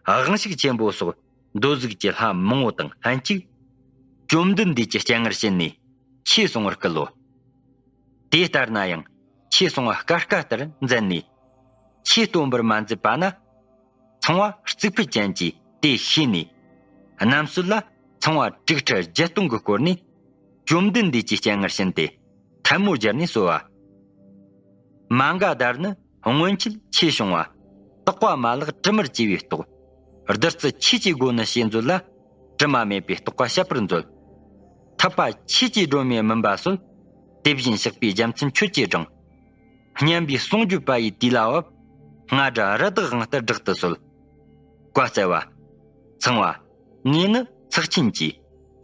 དབང་ཕྱུག་ཆེན་པོ་སོགས་མདོ་གཟུགས་ཀྱི་ལྷ་མང་པོ་དང་ལྷན་ཅིག་བཅོམ་ལྡན་འདས་ཀྱི་སྤྱན་སྔར་ཕྱིན་ནས། ཆོས་གསུང་བར་སྐུལ་ལོ། དེ་ལྟར་ན་ཡང་ཆོས་གསུང་བ་སྐད་སྐད་ལྟར་མཛད་ནས། ཆོས་སྟོན་པར་མ་མཛད་པ་ན། ཚངས་པ་རྩིག་ཕུད་ཅན་གྱིས་དེ་ཤེས་ནས། རྣམ་སྲོལ་ལ་ཚངས་པ་དྲུག་ཁྲི་བརྒྱད་སྟོང་གིས་བསྐོར་ནས། བཅོམ་ལྡན་འདས་ཀྱི་སྤྱན་སྔར་ཕྱིན་ཏེ། ཐལ་མོ་སྦྱར་ནས་གསོལ་བ། མ་ག་དྷར་ནི་སྔོན་ཆད་ཆོས་བྱུང་བ། དག་པ་མ་ལགས་དྲི་མར་བཅས་པའི་རྟོག་བདུད་རྩི་ཆོས་ཀྱི་སྒོ་ནི་ཞེས་མཛོད་ལ། དྲི་མ་མེད་པའི་རྟོགས་པ་བཤད་པར་མཛོད། ཐུབ་པ་ཆོས་ཀྱི་སྒྲོན་མེ་མུན་པ་སོལ། དེ་བཞིན་གཤེགས་པའི་རྒྱལ་མཚན་ཁྱོད་ཀྱིས་བསྒྲེང་། སྙན་པའི་གསུང་བརྗོད་པ་ཡི་དུས་ལ་བབ། རྔ་སྒྲ་རི་དྭགས་དབང་ལྟར་བསྒྲགས་ཏུ་གསོལ། བཀའ་སྩལ་པ། ཚངས་པ། ངས་ནི་ཚེགས་ཆེན་གྱིས།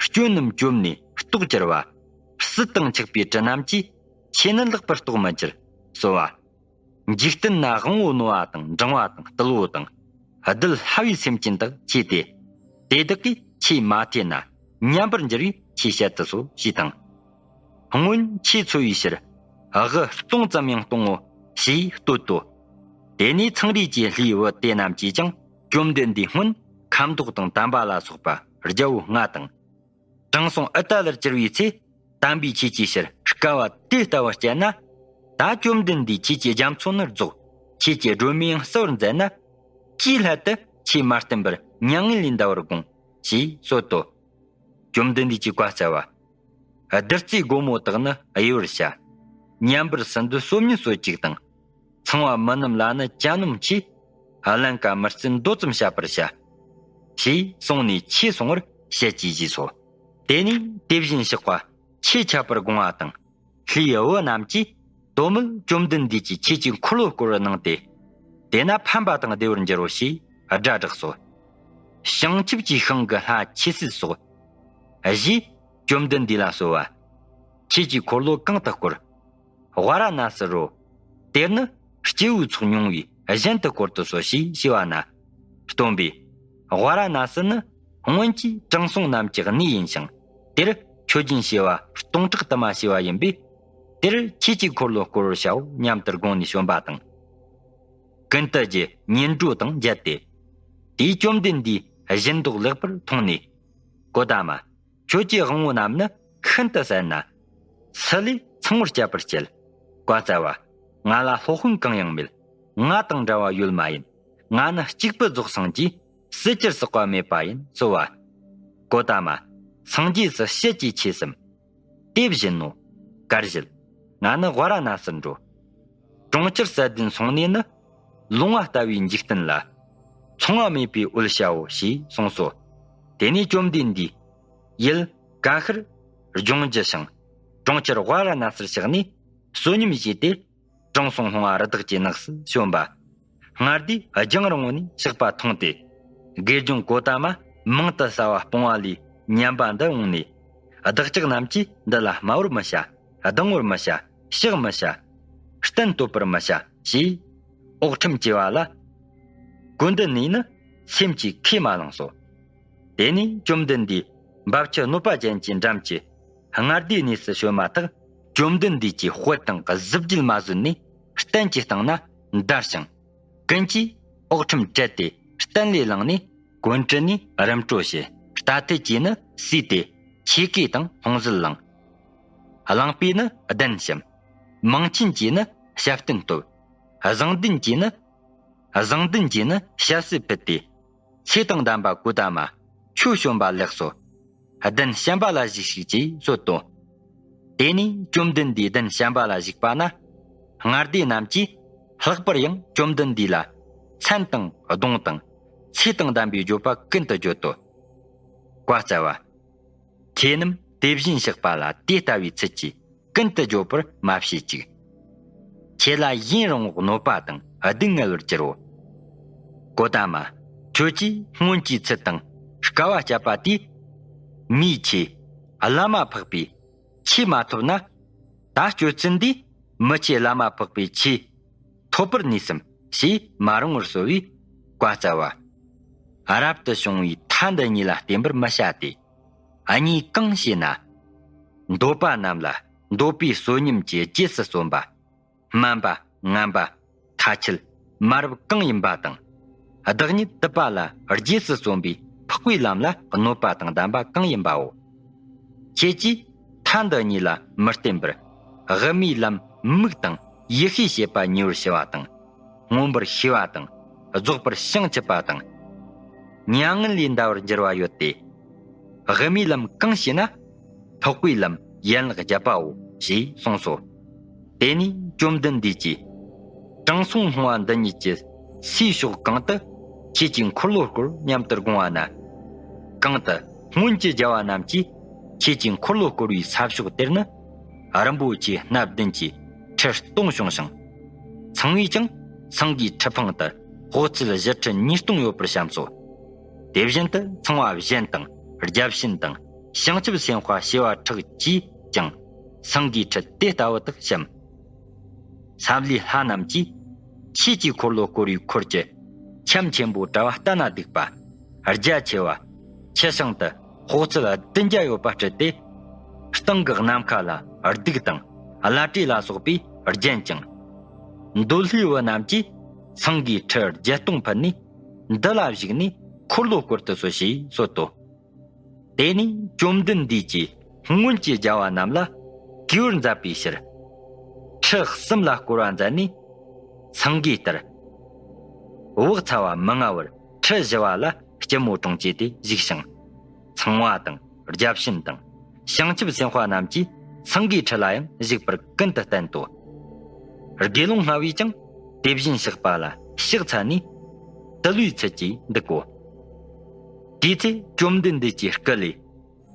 སྐྱོན་རྣམས་བཅོམ་ནས་རྟོག་གྱུར་པ། སྲིད་དང་ཆགས་པའི་དྲི་རྣམས་ཀྱིས། ཆོས་ནི་ལེགས་པར་རྟོགས་མི་འགྱུར། གསོལ་བ། འཇིག་རྟེན་ན་དབང་པོ་རྣོ་བ་དང་འབྲིང་བ་དང་རྟུལ་པོ་དང་། གདུལ་སླ་བའི་སེམས་ཅན་དག་ཆོས་ཏེ། དེ་དག་གིས་ཆོས་མ་ཐོས་ན། ཉམས་པར་འགྱུར་བས་ཆོས་བཤད་དུ་གསོལ་ཞེས་དང་། སྔོན་ཆོས་འཚོལ་བའི་ཕྱིར། དབུ་སྟོང་ཙམ་ཡང་གཏོང་ངོ་། ཞེས་བསྟོད་དོ། དེ་ནས་ཚངས་རིས་ཀྱི་ལྷའི་བུ་དེ་རྣམས་ཀྱིས་ཀྱང་། བཅོམ་ལྡན་འདས་སྔོན་ཁ་མདོག་དང་དམ་པ་ལ་སོགས་པ་རྒྱལ་པོ་ལྔ་དང་། དྲང་སྲོང་ཨུ་ཏ་ལར་གྱུར་པའི་ཚེ། དམ་པའི་ཆོས་ཀྱི་ཕྱིར་དཀའ་བ་དེ་ལྟ་བུ་སྤྱད་ན། ད་བཅོམ་ལྡན་འདས་ཆོས་ཀྱི་རྒྱ་མཚོ་ནི་རྫོགས། ཆོས་ཀྱི་སྒྲོན་མེ་ཡང་གསལ་བར་མཛད་ན། ཅིའི་སླད་དུ་ཆོས་མ་བསྟན་པར་མྱ་ངན་ལས་འདའ་བར་དགོངས། ཞེས་གསོལ་ཏོ། བཅོམ་ལྡན་འདས་ཀྱིས་བཀའ་སྩལ་པ། བདུད་རྩིའི་སྒོ་མོ་དག་ནི་གཡོ་བར་བྱ། མཉམ་པར་སྲིན་འབུ་སོ་གཉིས་གསོད་ཅིག་དང་། ཚངས་པ་མི་རྣམས་ལ་ནི་གྱ་ནོམ་ཆེ། ཀླན་ཀ་མི་བརྩི་མདོ་ཙམ་བཤད་པར་བྱ། ཞེས་གསུངས་ནས་ཆོས་གསུང་བར་ཞལ་གྱིས་བཞེས་སོ། དེ་ནས་དེ་བཞིན་གཤེགས་པ་ཆོས་ཁྱབ་པར་དགོངས་པ་དང་། ལྷའི་བུ་རྣམས་ཀྱིས་དོན་མེད་བཅོམ་ལྡན་འདས་ཀྱི་ཆོས་ཀྱི་འཁོར་ལོ་བསྐོར་བར་གནང་སྟེ། དེས་ན་ཕན་པ་དང་བདེ་བར་འགྱུར་རོ་ཞེས་སྒྲ་བསྒྲགས་སོ། བྱང་ཆུབ་ཀྱི་ཤིང་གི་ལྷ་ཆོས་སྲིད་སོགས། ཞེས་བཅོམ་ལྡན་འདས་ལ་གསོལ་བ། ཆོས་ཀྱི་འཁོར་ལོ་གང་དུ་བསྐོར། ཝཱ་ར་ཎ་སི་རོ། དེར་ནི་སྐྱེ་བོའི་ཚོགས་མྱོང་བས་གཞན་དུ་བསྐོར་དུ་གསོལ་ཞེས་ཞུས་པ་ན། སྟོན་པས། ཝཱ་ར་ཎ་སི་ནི་སྔོན་གྱི་དྲང་སྲོང་རྣམས་ཀྱི་གནས་ཡིན་ཞིང་། དེར་མཆོད་སྦྱིན་བྱེ་བ་སྟོང་ཕྲག་དུ་མ་བྱས་པ་ཡིན་པས། དེར་ཆོས་ཀྱི་འཁོར་ལོ་བསྐོར་བར་བྱའོ་སྙམ་དུ་དགོངས་ནས་བྱོན་པ་དང་། ཀུན་ཏུ་རྒྱུ་ཉིན་དྲོ་དང་མཇལ་ཏེ། དེས་བཅོམ་ལྡན་འདས་བཞིན་མདོག་ལེགས་པར་མཐོང་ནས། གོ་ཏ་མ། ཁྱོད་ཀྱི་དབང་པོ་རྣམས་ནི་ཤིན་ཏུ་གསལ་ན། སུ་ལས་ཚངས་པར་སྤྱད་པར་བྱེད། བཀའ་སྩལ་པ། ང་ལ་སློབ་དཔོན་གང་ཡང་མེད། ང་དང་འདྲ་བ་ཡོད་མ་ཡིན། ང་ནི་གཅིག་པུ་རྫོགས་སངས་རྒྱས། སྲིད་ཕྱིར་ཟག་པ་མེད་པ་ཡིན་གསོལ་བ། གོ་ཏ་མ། སངས་རྒྱས་སུ་བཤད་ཀྱི་ཆོས་གསུམ། དེ་བཞིན་ནོ། གར་བཞེད། ང་ནི་ཝཱ་ར་ཎ་སིར་འགྲོ། གྲོང་ཁྱེར་གསལ་ལྡན་སོང་ནས་ནི། ལོང་བ་ལྟ་བུའི་འཇིག་རྟེན་ལ། ཚངས་པ་མེད་པའི་འོད་ཤར་བའོ་ཞེས་གསུངས་སོ། དེ་ནས་བཅོམ་ལྡན་འདས། ཡུལ་ཀ་ཤར་ལྗོངས་རྒྱུ་ཞིང་། གྲོང་ཁྱེར་ཝཱ་ར་ཎ་སིར་གཤེགས་ནས། བསོད་སྙོམས་བཞེས་ཏེ། དྲང་སྲོང་ལྷུང་བ་རི་དྭགས་ཀྱི་ནགས་སུ་བྱོན་པ། སྔར་དུས་རྒྱང་རིང་བོ་ནས་གཤེགས་པ་མཐོང་སྟེ། དགེ་སྦྱོང་གོ་ཏ་མ་མང་དུ་ཟ་བ་སྤོང་བ་ལས་ཉམས་པ་འདི་འོངས་ནས། བདག་ཅག་རྣམས་ཀྱིས་འདི་ལ་སྨྲ་བར་མི་བྱ། གདེང་བར་མི་བྱ། བཤགས་མི་བྱ། གཏན་བསྟོད་པར་མི་བྱ། ཞེས་དབོག་ཁྲིམས་བཅས་པ་ལ། ཀུན་ཏུ་ནས་ནི་སེམས་ཀྱིས་ཁས་མ་བླངས་སོ། དེ་ནས་བཅོམ་ལྡན་འདས་འབབ་ཆུ་གནོད་པ་ཅན་གྱི་འགྲམ་གྱི་ལྔ་སྡེའི་གནས་སུ་བྱོན་མ་ཐག། བཅོམ་ལྡན་འདས་ཀྱི་དཔལ་དང་གཟི་བརྗིད་མ་བཟོད་ནས་སྟན་གྱི་སྟེང་ན་འདར་ཞིང་། ཀུན་གྱིས་དབོག་ཁྲིམས་བཀྲལ་ཏེ་སྟན་ལས་ལངས་ནས་གོས་འཁྲུ་ནས་རིམ་གྲོ་བྱས། རྟ་ཐལ་གྱིས་ནི་བསུས་ཏེ་ཆོས་གོས་དང་ལྷུང་བཟེད་བླངས། གླང་པོས་ནི་གདན་བཤམས། མིང་ཆེན་གྱིས་ནི་ཞབས་བརྟན་བསྟོད། བཟང་ལྡན་གྱིས་ནི། བཟང་ལྡན་གྱིས་ནི་ཞབས་བསིལ་ཕུལ་ཏེ། ཚེ་དང་ལྡན་པ་གོ་ཏ་མ། ཁྱོད་བྱོན་པ་ལེགས་སོ། གདན་བཤམས་པ་ལ་བཞུགས་ཤིག་ཅེས་གསོལ་ཏོ། དེ་ནས་བཅོམ་ལྡན་འདས་གདན་བཤམས་པ་ལ་བཞུགས་པ་ན། ལྔ་སྡེ་རྣམས་ཀྱིས་ལྷག་པར་ཡང་བཅོམ་ལྡན་འདས་ལ་མཚན་དང་གདོང་དང་ཚེ་དང་ལྡན་པའི་བརྗོད་པ་ཀུན་ཏུ་བརྗོད་དོ། བཀའ་སྩལ་པ། ཁྱེད་རྣམས་དེ་བཞིན་གཤེགས་པ་ལ་དེ་ལྟ་བུའི་ཚུལ་གྱིས་ཀུན་ཏུ་བརྗོད་པར་མ་བྱེད་ཅིག། ཁྱེད་ལ་ཡུན་རིང་པོར་གནོད་པ་དང་སྡུག་བསྔལ་བར་འགྱུར་རོ། གོ་ཏ་མ། ཁྱོད་ཀྱིས་སྔོན་གྱི་ཚུལ་དང་དཀའ་བ་སྤྱད་པ་དེས། མིའི་ཆོས་བླ་མ་འཕགས་པའི་ཆོས་མ་ཐོབ་ན། ད་སྤྱོད་ཚུལ་འདིས་མི་ཆོས་བླ་མ་འཕགས་པའི་ཆོས་ཐོབ་པར་ནུས་སམ་ཞེས་མ་རུང་བར་གསོལ་བས་བཀའ་སྩལ་པ། རབ་ཏུ་བྱུང་བའི་མཐའ་འདི་གཉིས་ལ་བརྟེན་པར་མི་བྱ་སྟེ། གཉིས་གང་ཞེ་ན། འདོད་པ་རྣམས་ལ་འདོད་པའི་བསོད་སྙོམས་ཀྱི་རྗེས་སུ་བརྩོན་པ། སྨན་པ། ངན་པ། ཐ་ཆད། མ་རབས་གང་ཡིན་པ་དང་། བདག་ཉིད་དུབ་པ་ལ་རྗེས་སུ་བརྩོན་པའི་འཕགས་པའི་ལམ་ལ་གནོད་པ་དང་ལྡན་པ་གང་ཡིན་པའོ། ཁྱེད་ཀྱིས་ཐ་ ལྷ་འདི་གཉིས་ལ་མི་བརྟེན་པར། དབུ་མའི་ལམ་མིག་དང་ཡིད་ཤེས་བྱེད་པ་གཉིས་པར་ཕྱེ་བ་དང་། མངོན་པར་ཤེས་པ་དང་། རྫོགས་པར་བྱང་ཆུབ་པ་དང་། མྱ་ངན་ལས་འདའ་བར་འགྱུར་བ་ཡོད་དེ། དབུ་མའི་ལམ་གང་བྱས་ན། འཕགས་པའི་ལམ་ཡན་ལག་བརྒྱད་པའོ། ཞེས་གསུངས་སོ། དེ་ནས་བཅོམ་ལྡན་འདས་ཀྱིས། དྲང་སྲོང་ལྷུང་བ་འདི་ཉིད་ཀྱི་སའི་ཕྱོགས་གང་དུ་ཁྱེད་ཀྱིས་འཁོར་ལོ་བསྐོར་སྙམ་དུ་དགོངས་པ་ན། གང་དུ་སྔོན་གྱི་རྒྱལ་བ་རྣམས་ཀྱིས་ཁྱེད་ཀྱིས་འཁོར་ལོ་བསྐོར་བའི་ས་ཕྱོགས་དེར་ནི། རིན་པོ་ཆེ་སྣ་བདུན་གྱི་ཁྲི་སྟོང་བྱུང་ཞིང་། ཚངས་པས་ཀྱང་སེང་གེའི་ཁྲི་འཕང་དུ་དཔག་ཚད་བཞི་ཁྲི་ཉིས་སྟོང་ཡོད་པར་བཤམས་སོ། དེ་བཞིན་དུ་ཚངས་པ་གཞན་དང་བརྒྱ་བྱིན་དང་བྱང་ཆུབ་སེམས་དཔའ་བྱེ་བ་ཕྲག་བཅུས་ཀྱང་སེང་གེའི་ཁྲི་དེ་ལྟ་བུ་དག་བཤམས། ས་བླའི་ལྷ་རྣམས་ཀྱིས་ཆོས་ཀྱི་འཁོར་ལོ་བསྐོར་བའི་འཁོར་གྱི་ཁྱམས་ཆེན་པོ་གྲྭ་བ་ལྟ་ན་སྡུག་པ། རྒྱ་ཆེ་བ། ཆེ་ཞིང་དུ་དཔག་ཚད་བདུན་བརྒྱ་ཡོད་པ་སྤྲུལ་ཏེ། སྟེང་གི་ནམ་མཁའ་ལ་གདུགས་དང་བླ་བྲེ་ལ་སོགས་པས་བརྒྱན་ཅིང་། འདོད་ལྷའི་བུ་རྣམས་ཀྱིས་སེང་གེའི་ཁྲི་བརྒྱད་སྟོང་ཕུལ་ནས། འདི་ལ་བཞུགས་ནས་འཁོར་ལོ་བསྐོར་དུ་གསོལ་ཞེས་གསོལ་ཏོ། དེ་ནས་བཅོམ་ལྡན་འདས་ཀྱིས་སྔོན་གྱི་རྒྱལ་བ་རྣམས་ལ་གུས་པར་མཛད་པའི་ཕྱིར། ཁྲི་གསུམ་ལ་བསྐོར་བ་མཛད་ནས། སེང་གེ་ལྟར། བག་ཚ་བ་མི་མངའ་བར་ཁྲི་བཞི་བ་ལ་སྐྱིལ་མོ་ཀྲུང་བཅས་ཏེ་བཞུགས་ཤིང་། ཚངས་པ་དང་བརྒྱ་བྱིན་དང་བྱང་ཆུབ་སེམས་དཔའ་རྣམས་ཀྱིས་སེང་གེའི་ཁྲི་ལ་ཡང་བཞུགས་པར་ཀུན་ཏུ་བསྟན་ཏོ། དགེ་སློང་ལྔ་བས་ཀྱང་དེ་བཞིན་གཤེགས་པ་ལ་ཕྱག་འཚལ་ནས། དུལ་བའི་ཚུལ་གྱིས་འདུག་གོ། དེའི་ཚེ་བཅོམ་ལྡན་འདས་ཀྱི་སྐུ་ལས་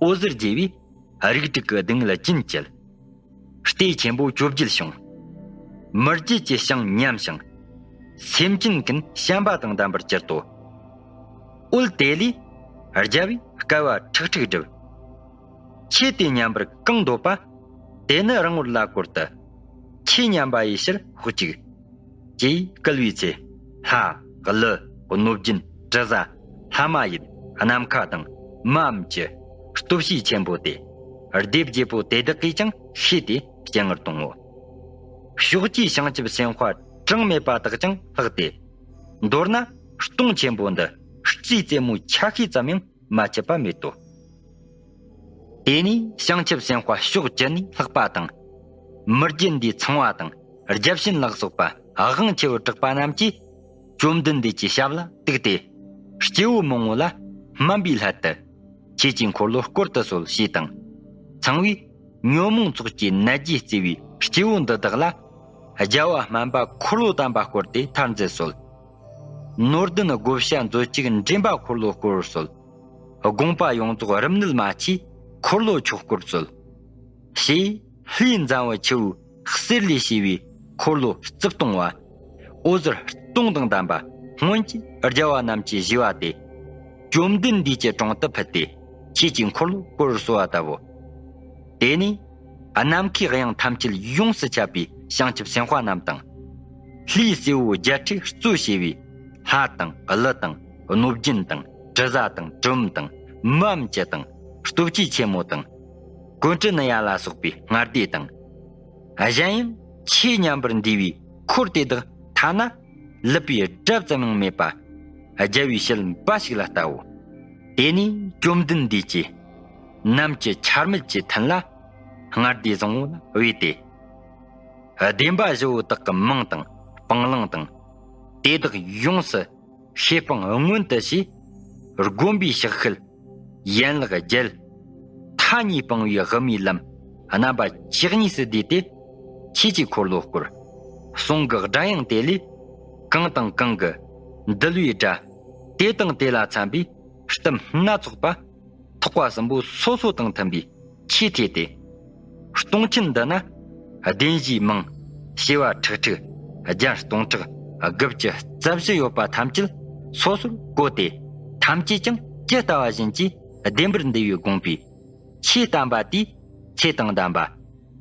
འོད་ཟེར་རྒྱས་པས་རིགས་དྲུག་གི་སྡུག་བསྔལ་རྒྱུན་བཅད། བརྟུལ་ཆེན་པོ་བཅོ་བརྒྱད་བྱུང་། མི་བརྗེད་ཀྱི་ཞིང་ཉམས་ཤིང་། སེམས་ཅན་ཀུན་བྱམས་པ་དང་ལྡན་པར་གྱུར་ཏོ། འོད་དེ་ལས་རྒྱལ་བས་བསྐལ་པ་ཁྲིག་ཁྲིག་བསྒྲིབས། ཆོས་དེ་ཉན་པར་གང་འདོད་པ། དེ་ནི་རིང་བོར་ལ་བསྐོར་དུ། ཆོས་ཉན་པ་ཡི་ཕྱིར་དཔོག་ཅིག་ཅེས་བསྐུལ་བའི་ཚེ། ལྷ། ཀླུ། གནོད་སྦྱིན། དྲི་ཟ། ལྷ་མ་ཡིན། ནམ་མཁའ་དང་། མའམ་ཅི། སྟོབས་བྱེད་ཆེན་པོ་སྟེ། སྡེ་བརྒྱད་པོ་དེ་དག་གིས་ཀྱང་ཤེས་ཏེ་སྤྱན་སྔར་གཏོང་ངོ་། ཕྱོགས་བཅུའི་བྱང་ཆུབ་སེམས་དཔའ་གྲངས་མེད་པ་དག་ཀྱང་ལྷགས་ཏེ། མདོར་ན་སྟོང་ཆེན་པོ་འདི་རྩིས་རྩེ་མོའི་ཆ་ཤས་ཙམ་ཡང་མ་ཆད་པ་མེད་དོ། དེ་ནས་བྱང་ཆུབ་སེམས་དཔའ་ཕྱོགས་བཅུ་ནས་ལྷགས་པ་དང་། མི་བརྗེད་འདས་ཚངས་པ་དང་བརྒྱ་བྱིན་ལ་སོགས་པ་དབང་ཆེ་བར་གྲགས་པ་རྣམས་ཀྱིས་བཅོམ་ལྡན་འདས་ཀྱི་ཞབས་ལ་གཏུགས་ཏེ། སྐྱེ་བོ་མང་པོ་ལ་སྨན་པའི་སླད་དུ། ཁྱེད་ཀྱི་འཁོར་ལོ་བསྐོར་དུ་གསོལ་ཞེས་དང་། ཚངས་པས་ཉོན་མོངས་ཚོགས་ཀྱི་ནད་ཀྱིས་གཙེས་པའི་སྐྱེ་བོ་འདི་དག་ལ། རྒྱལ་བ་སྨན་པ་འཁོར་ལོ་དམ་པ་བསྐོར་ཏེ་ཐར་མཛད་གསོལ། ནོར་ལྡན་བགོ་བཤའ་མཛོད་ཅིག་འདྲེན་པ་འཁོར་ལོ་བསྐོར་བར་གསོལ། དགོངས་པ་ཡོངས་རྫོགས་རིམས་ནད་མ་མཆིས་འཁོར་ལོ་མཆོག་བསྐོར་གསོལ། ཞེས་ལྷའི་མཛན་བུ་ཆུ་བོའི་གསེར་ལས་བྱས་པའི་འཁོར་ལོ་རྩིབས་སྟོང་བ། འོད་ཟེར་སྟོང་དང་ལྡན་པ་སྔོན་གྱི་རྒྱལ་བ་རྣམས་ཀྱིས་བཞེས་པ་དེ། བཅོམ་ལྡན་འདས་ཀྱི་དྲུང་དུ་ཕུལ་ཏེ། ཁྱེད་ཀྱི་འཁོར་ལོ་བསྐོར་བར་གསོལ་བ་བཏབ་བོ། དེ་ནས་ནམ་མཁའི་དབྱིངས་ཐམས་ཅད་ཡོངས་སུ་ཁྱབ་པའི་བྱང་ཆུབ་སེམས་དཔའ་རྣམས་དང་། ལྷའི་སྲས་པོ་བརྒྱད་ཁྲིས་གཙོས་བྱས་པའི་ལྷ་དང་ཀླུ་དང་གནོད་སྦྱིན་དང་དྲི་ཟ་དང་གྲུལ་བུམ་དང་མའམ་ཅི་དང་སྟོབས་ཆེན་ཆེན་མོ་དང་། ཀོན་ཌ་ནི་ཡ་ལ་སོགས་པའི་ལྔ་སྡེ་དང་། གཞན་ཡང་ཆོས་ཉན་པར་འདུས་པའི་འཁོར་དེ་དག་ཐ་ན་ལུད་པའི་སྒྲ་ཙམ་ཡང་མེད་པ། རྒྱལ་བའི་ཞལ་འབའ་ཞིག་ལ་བལྟའོ། དེ་ནས་བཅོམ་ལྡན་འདས་ཀྱིས་ནམ་གྱི་ཆར་མེད་ཀྱི་ཐུན་ལ་ལྔ་སྡེ་བཟང་པོ་ལ་བོས་ཏེ། བདེན་པ་བཞི་བོ་དག་གི་མིང་དང་སྤང་བླང་དང་། དེ་དག་ཡོངས་སུ་ཤེས་སྤང་མངོན་དུ་བྱས། བསྒོམ་པའི་ཕྱག་ཤུལ། ཡན་ལག་བརྒྱད། མཐའ་གཉིས་སྤངས་པའི་དབུ་མའི་ལམ་རྣམ་པ་བཅུ་གཉིས་སུ་བསྡུས་ཏེ། ཆོས་ཀྱི་འཁོར་ལོ་བསྐོར། གསུང་གི་སྒྲ་དབྱངས་དེ་ལས་གང་དང་གང་གི་འདུལ་བའི་སྒྲ། དེ་དང་དེ་ལ་འཚམ་པའི་གཏམ་སྣ་ཚོགས་པ། ཐེག་པ་གསུམ་པོ་སོ་སོ་དང་མཐུན་པའི་ཆོས་ཐོས་ཏེ། སྟོང་ཆེན་འདི་ན་བདེན་བཞིའི་མིང་བྱེ་བ་ཁྲིག་ཁྲིག་བརྒྱ་སྟོང་ཕྲག་དགུ་བཅུ་རྩ་བཞི་ཡོད་པ་ཐམས་ཅད་སོ་སོར་བཀོད་དེ། ཐམས་ཅད་ཀྱང་ཇི་ལྟ་བ་བཞིན་གྱིས་བདེན་པར་འདུལ་བའི་དགོངས་པའི་ཆོས་བསྟན་པ་དེའི་ཚེ་དང་ལྡན་པ་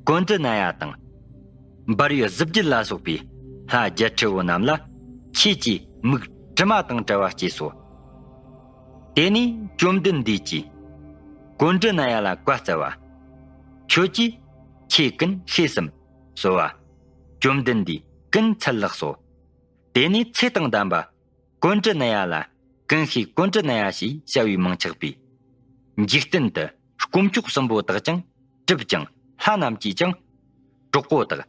ཀོན་ཌ་ནི་ཡ་དང་། འབར་བའི་གཟི་བརྗིད་ལ་སོགས་པའི་ལྷ་བརྒྱད་ཁྲི་བོ་རྣམས་ལ་ཁྱེད་ཀྱིས་མིག་དྲི་མ་དང་བྲལ་བ་སྐྱེས་སོ། དེ་ནས་བཅོམ་ལྡན་འདས་ཀྱིས་ཀོན་ཌ་ནི་ཡ་ལ་བཀའ་སྩལ་པ། ཁྱོད་ཀྱིས་ཆོས་ཀུན་ཤེས་སམ་གསོལ་བ། བཅོམ་ལྡན་འདས་ཀུན་འཚལ་ལགས་སོ། དེ་ནས་ཚེ་དང་ལྡན་པ་ཀོན་ཌ་ནི་ཡ་ལ་ཀུན་ཤེས་ཀོན་ཌ་ནི་ཡ་ཞེས་བྱ་བའི་མིང་ཆགས་པས། འཇིག་རྟེན་དུ་དཀོན་མཆོག་གསུམ་པོ་དག་ཀྱང་ གྲུབ་ཀྱང་ལྷ་རྣམས་ཀྱིས་ཀྱང་། གྲོགས་པོ་དག་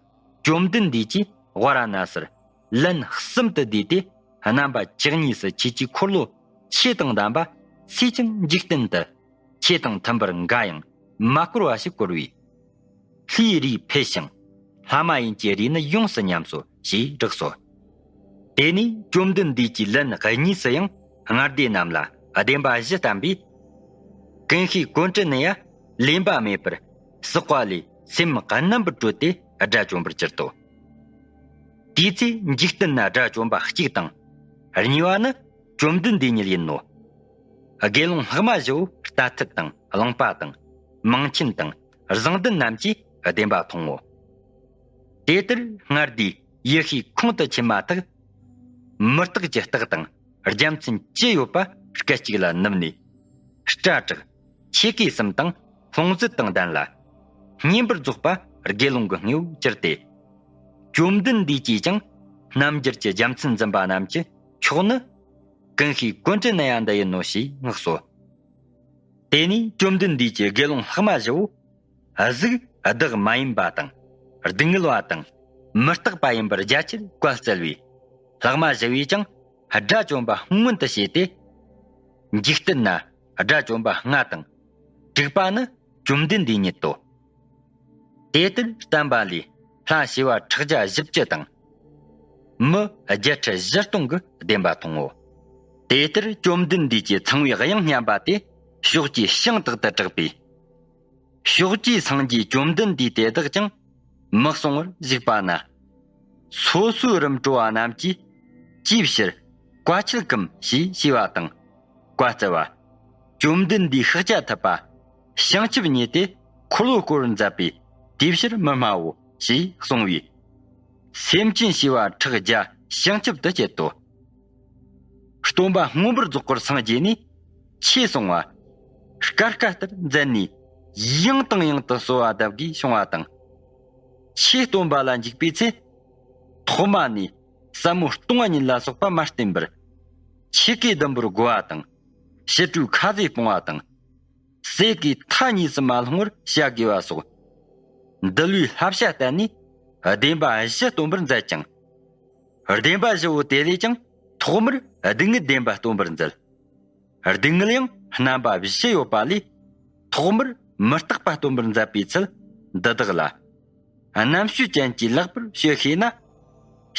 བཅོམ་ལྡན་འདས་ཀྱིས་ཝཱ་ར་ཎ་སིར་ལན་གསུམ་དུ་བསྡུས་ཏེ། རྣམ་པ་བཅུ་གཉིས་སུ་ཆོས་ཀྱི་འཁོར་ལོ་ཆོས་དང་ལྡན་པ། སུས་ཀྱང་འཇིག་རྟེན་དུ་ཆོས་དང་མཐུན་པར་འགའ་ཡང་མ་བསྐོར་བ་ཞིག་བསྐོར་བས། ལྷའི་རིས་འཕེལ་ཞིང་། ལྷ་མ་ཡིན་གྱི་རིས་ནི་ཡོངས་སུ་ཉམས་སོ། ཞེས་བསྒྲགས་སོ། དེ་ནས་བཅོམ་ལྡན་འདས་ཀྱིས་ལན་གཉིས་སུ་ཡང་ལྔ་སྡེ་རྣམས་ལ་བདེན་པ་བཞི་བསྟན་པས། ཀུན་ཤེས་ཀོཎྜི་ནྱ་ལེན་པ་མེད་པར་ཟག་པ་ལས་སེམས་རྣམ་པར་གྲོལ་ཏེ་དགྲ་བཅོམ་པར་གྱུར་ཏོ། དེའི་ཚེ་འཇིག་རྟེན་ན་དགྲ་བཅོམ་པ་གཅིག་དང་། གཉིས་པ་ནི་བཅོམ་ལྡན་འདས་ཉིད་ཡིན་ནོ། དགེ་སློང་ལྷག་མ་བཞི་བོ་རྟ་ཐུལ་དང་གླང་པ་དང་མིང་ཆེན་དང་བཟང་ལྡན་རྣམས་ཀྱིས་བདེན་པ་མཐོང་ངོ་། དེ་ལྟར་ལྔ་སྡེའི་ཡེ་ཤེས་ཁོང་དུ་ཆུད་མ་ཐག། མུ་སྟེགས་ཀྱི་རྟགས་དང་རྒྱལ་མཚན་ཅི་ཡོད་པ་སྐད་ཅིག་ལ་ནུབ་ནས། སྐྲ་གྲགས་ཆས་གོས་གསུམ་དང་ལྷུང་བཟེད་དང་ལྡན་ལ། བསྙེན་པར་རྫོགས་པ་དགེ་སློང་གི་དངོས་པོར་གྱུར་ཏེ། བཅོམ་ལྡན་འདས་ཀྱིས་ཀྱང་རྣམ་འགྱུར་གྱི་རྒྱལ་མཚན་འཛིན་པ་རྣམས་ཀྱི་མཆོག་ནི། ཀུན་ཤེས་ཀོཎྜི་ནྱ་འདི་ཡིན་ནོ་ཞེས་བསྔགས་སོ། དེ་ནས་བཅོམ་ལྡན་འདས་ཀྱིས་དགེ་སློང་ལྷག་མ་བཞི་བོ། གཟུགས་བདག་མ་ཡིན་པ་དང་། སྡུག་བསྔལ་བ་དང་། མུ་སྟེགས་པ་ཡིན་པར་རྒྱ་ཆེར་བཀའ་སྩལ་བས། ལྷག་མ་བཞི་བས་ཀྱང་དགྲ་བཅོམ་པ་མངོན་དུ་བྱས་ཏེ། འཇིག་རྟེན་ན་དགྲ་བཅོམ་པ་ལྔ་དང་། དྲུག་པ་ནི་བཅོམ་ལྡན་འདས་ཉིད་དོ། དེ་ལྟར་བསྟན་པ་ལས་ལྷ་བྱེ་བ་ཕྲག་བརྒྱ་བཞི་བཅུ་དང་། མི་བརྒྱད་ཁྲི་བཞི་སྟོང་གི་བདེན་པ་མཐོང་ངོ་། དེ་ལྟར་བཅོམ་ལྡན་འདས་ཀྱི་ཚངས་པའི་དབྱངས་སྙན་པ་དེ་ཕྱོགས་ཀྱི་ཞིང་དག་ཏུ་གྲགས་པས། ཕྱོགས་ཀྱི་སངས་རྒྱས་བཅོམ་ལྡན་འདས་དེ་དག་ཀྱང་མི་གསུང་བར་བཞུགས་པ་ན། སོ་སོའི་རིམ་གྲོ་བ་རྣམས་ཀྱིས་ཅིའི་ཕྱིར་བཀའ་ཆད་ཀྱིམ་ཞེས་ཞུས་པ་དང་། བཀའ་སྩལ་པ། བཅོམ་ལྡན་འདས་ཤཱཀྱ་ཐུབ་པ་བྱང་ཆུབ་བརྙེས་ཏེ་འཁོར་ལོ་བསྐོར་བར་མཛད་པས་དེའི་ཕྱིར་མི་སྨྲའོ་ཞེས་གསུངས་པས། སེམས་ཅན་བྱེ་བ་ཕྲག་བརྒྱ་བྱང་ཆུབ་ཏུ་བསྐྱེད་དོ། སྟོན་པ་མངོན་པར་རྫོགས་པར་སངས་རྒྱས་ནས་ཆོས་གསུང་བ། སྐར་སྐར་ལྟར་མཛད་ནས་ཡང་དང་ཡང་དུ་གསོལ་བ་གདབ་དགོས་བྱུང་བ་དང་། ཆོས་སྟོན་པ་ལ་འཇུག་པའི་ཚེ། ཐོག་མ་ནས་ཟབ་མོ་སྟོང་པ་ཉིད་ལ་སོགས་པ་མ་བསྟན་པར། ཆོས་གོས་ཟླུམ་པོར་བགོ་བ་དང་། ཕྱི་དྲོའི་ཁ་ཟས་སྤོང་བ་དང་། ཟས་གོས་མཐའ་གཉིས་སུ་མ་ལྷུང་བར་བྱ་དགོས་པ་སོགས། འདུལ་བའི་བསླབ་བྱ་བསྟན་ནས་བདེན་པ་བཞི་སྟོན་པར་མཛད་ཅིང་། བདེན་པ་བཞི་བོ་དེ་ལས་ཀྱང་ཐོག་མར་སྡུག་བསྔལ་བདེན་པ་སྟོན་པར་མཛད། སྡུག་བསྔལ་ཡང་རྣམ་པ་བཞི་ཡོད་པ་ལས། ཐོག་མར་མུ་སྟེགས་པ་སྟོན་པར་མཛད་པའི་ཚུལ་འདི་དག་ལ། རྣམ་དཔྱོད་ཅན་གྱིས་ལེགས་པར་དཔྱོད་ཤེས་ན།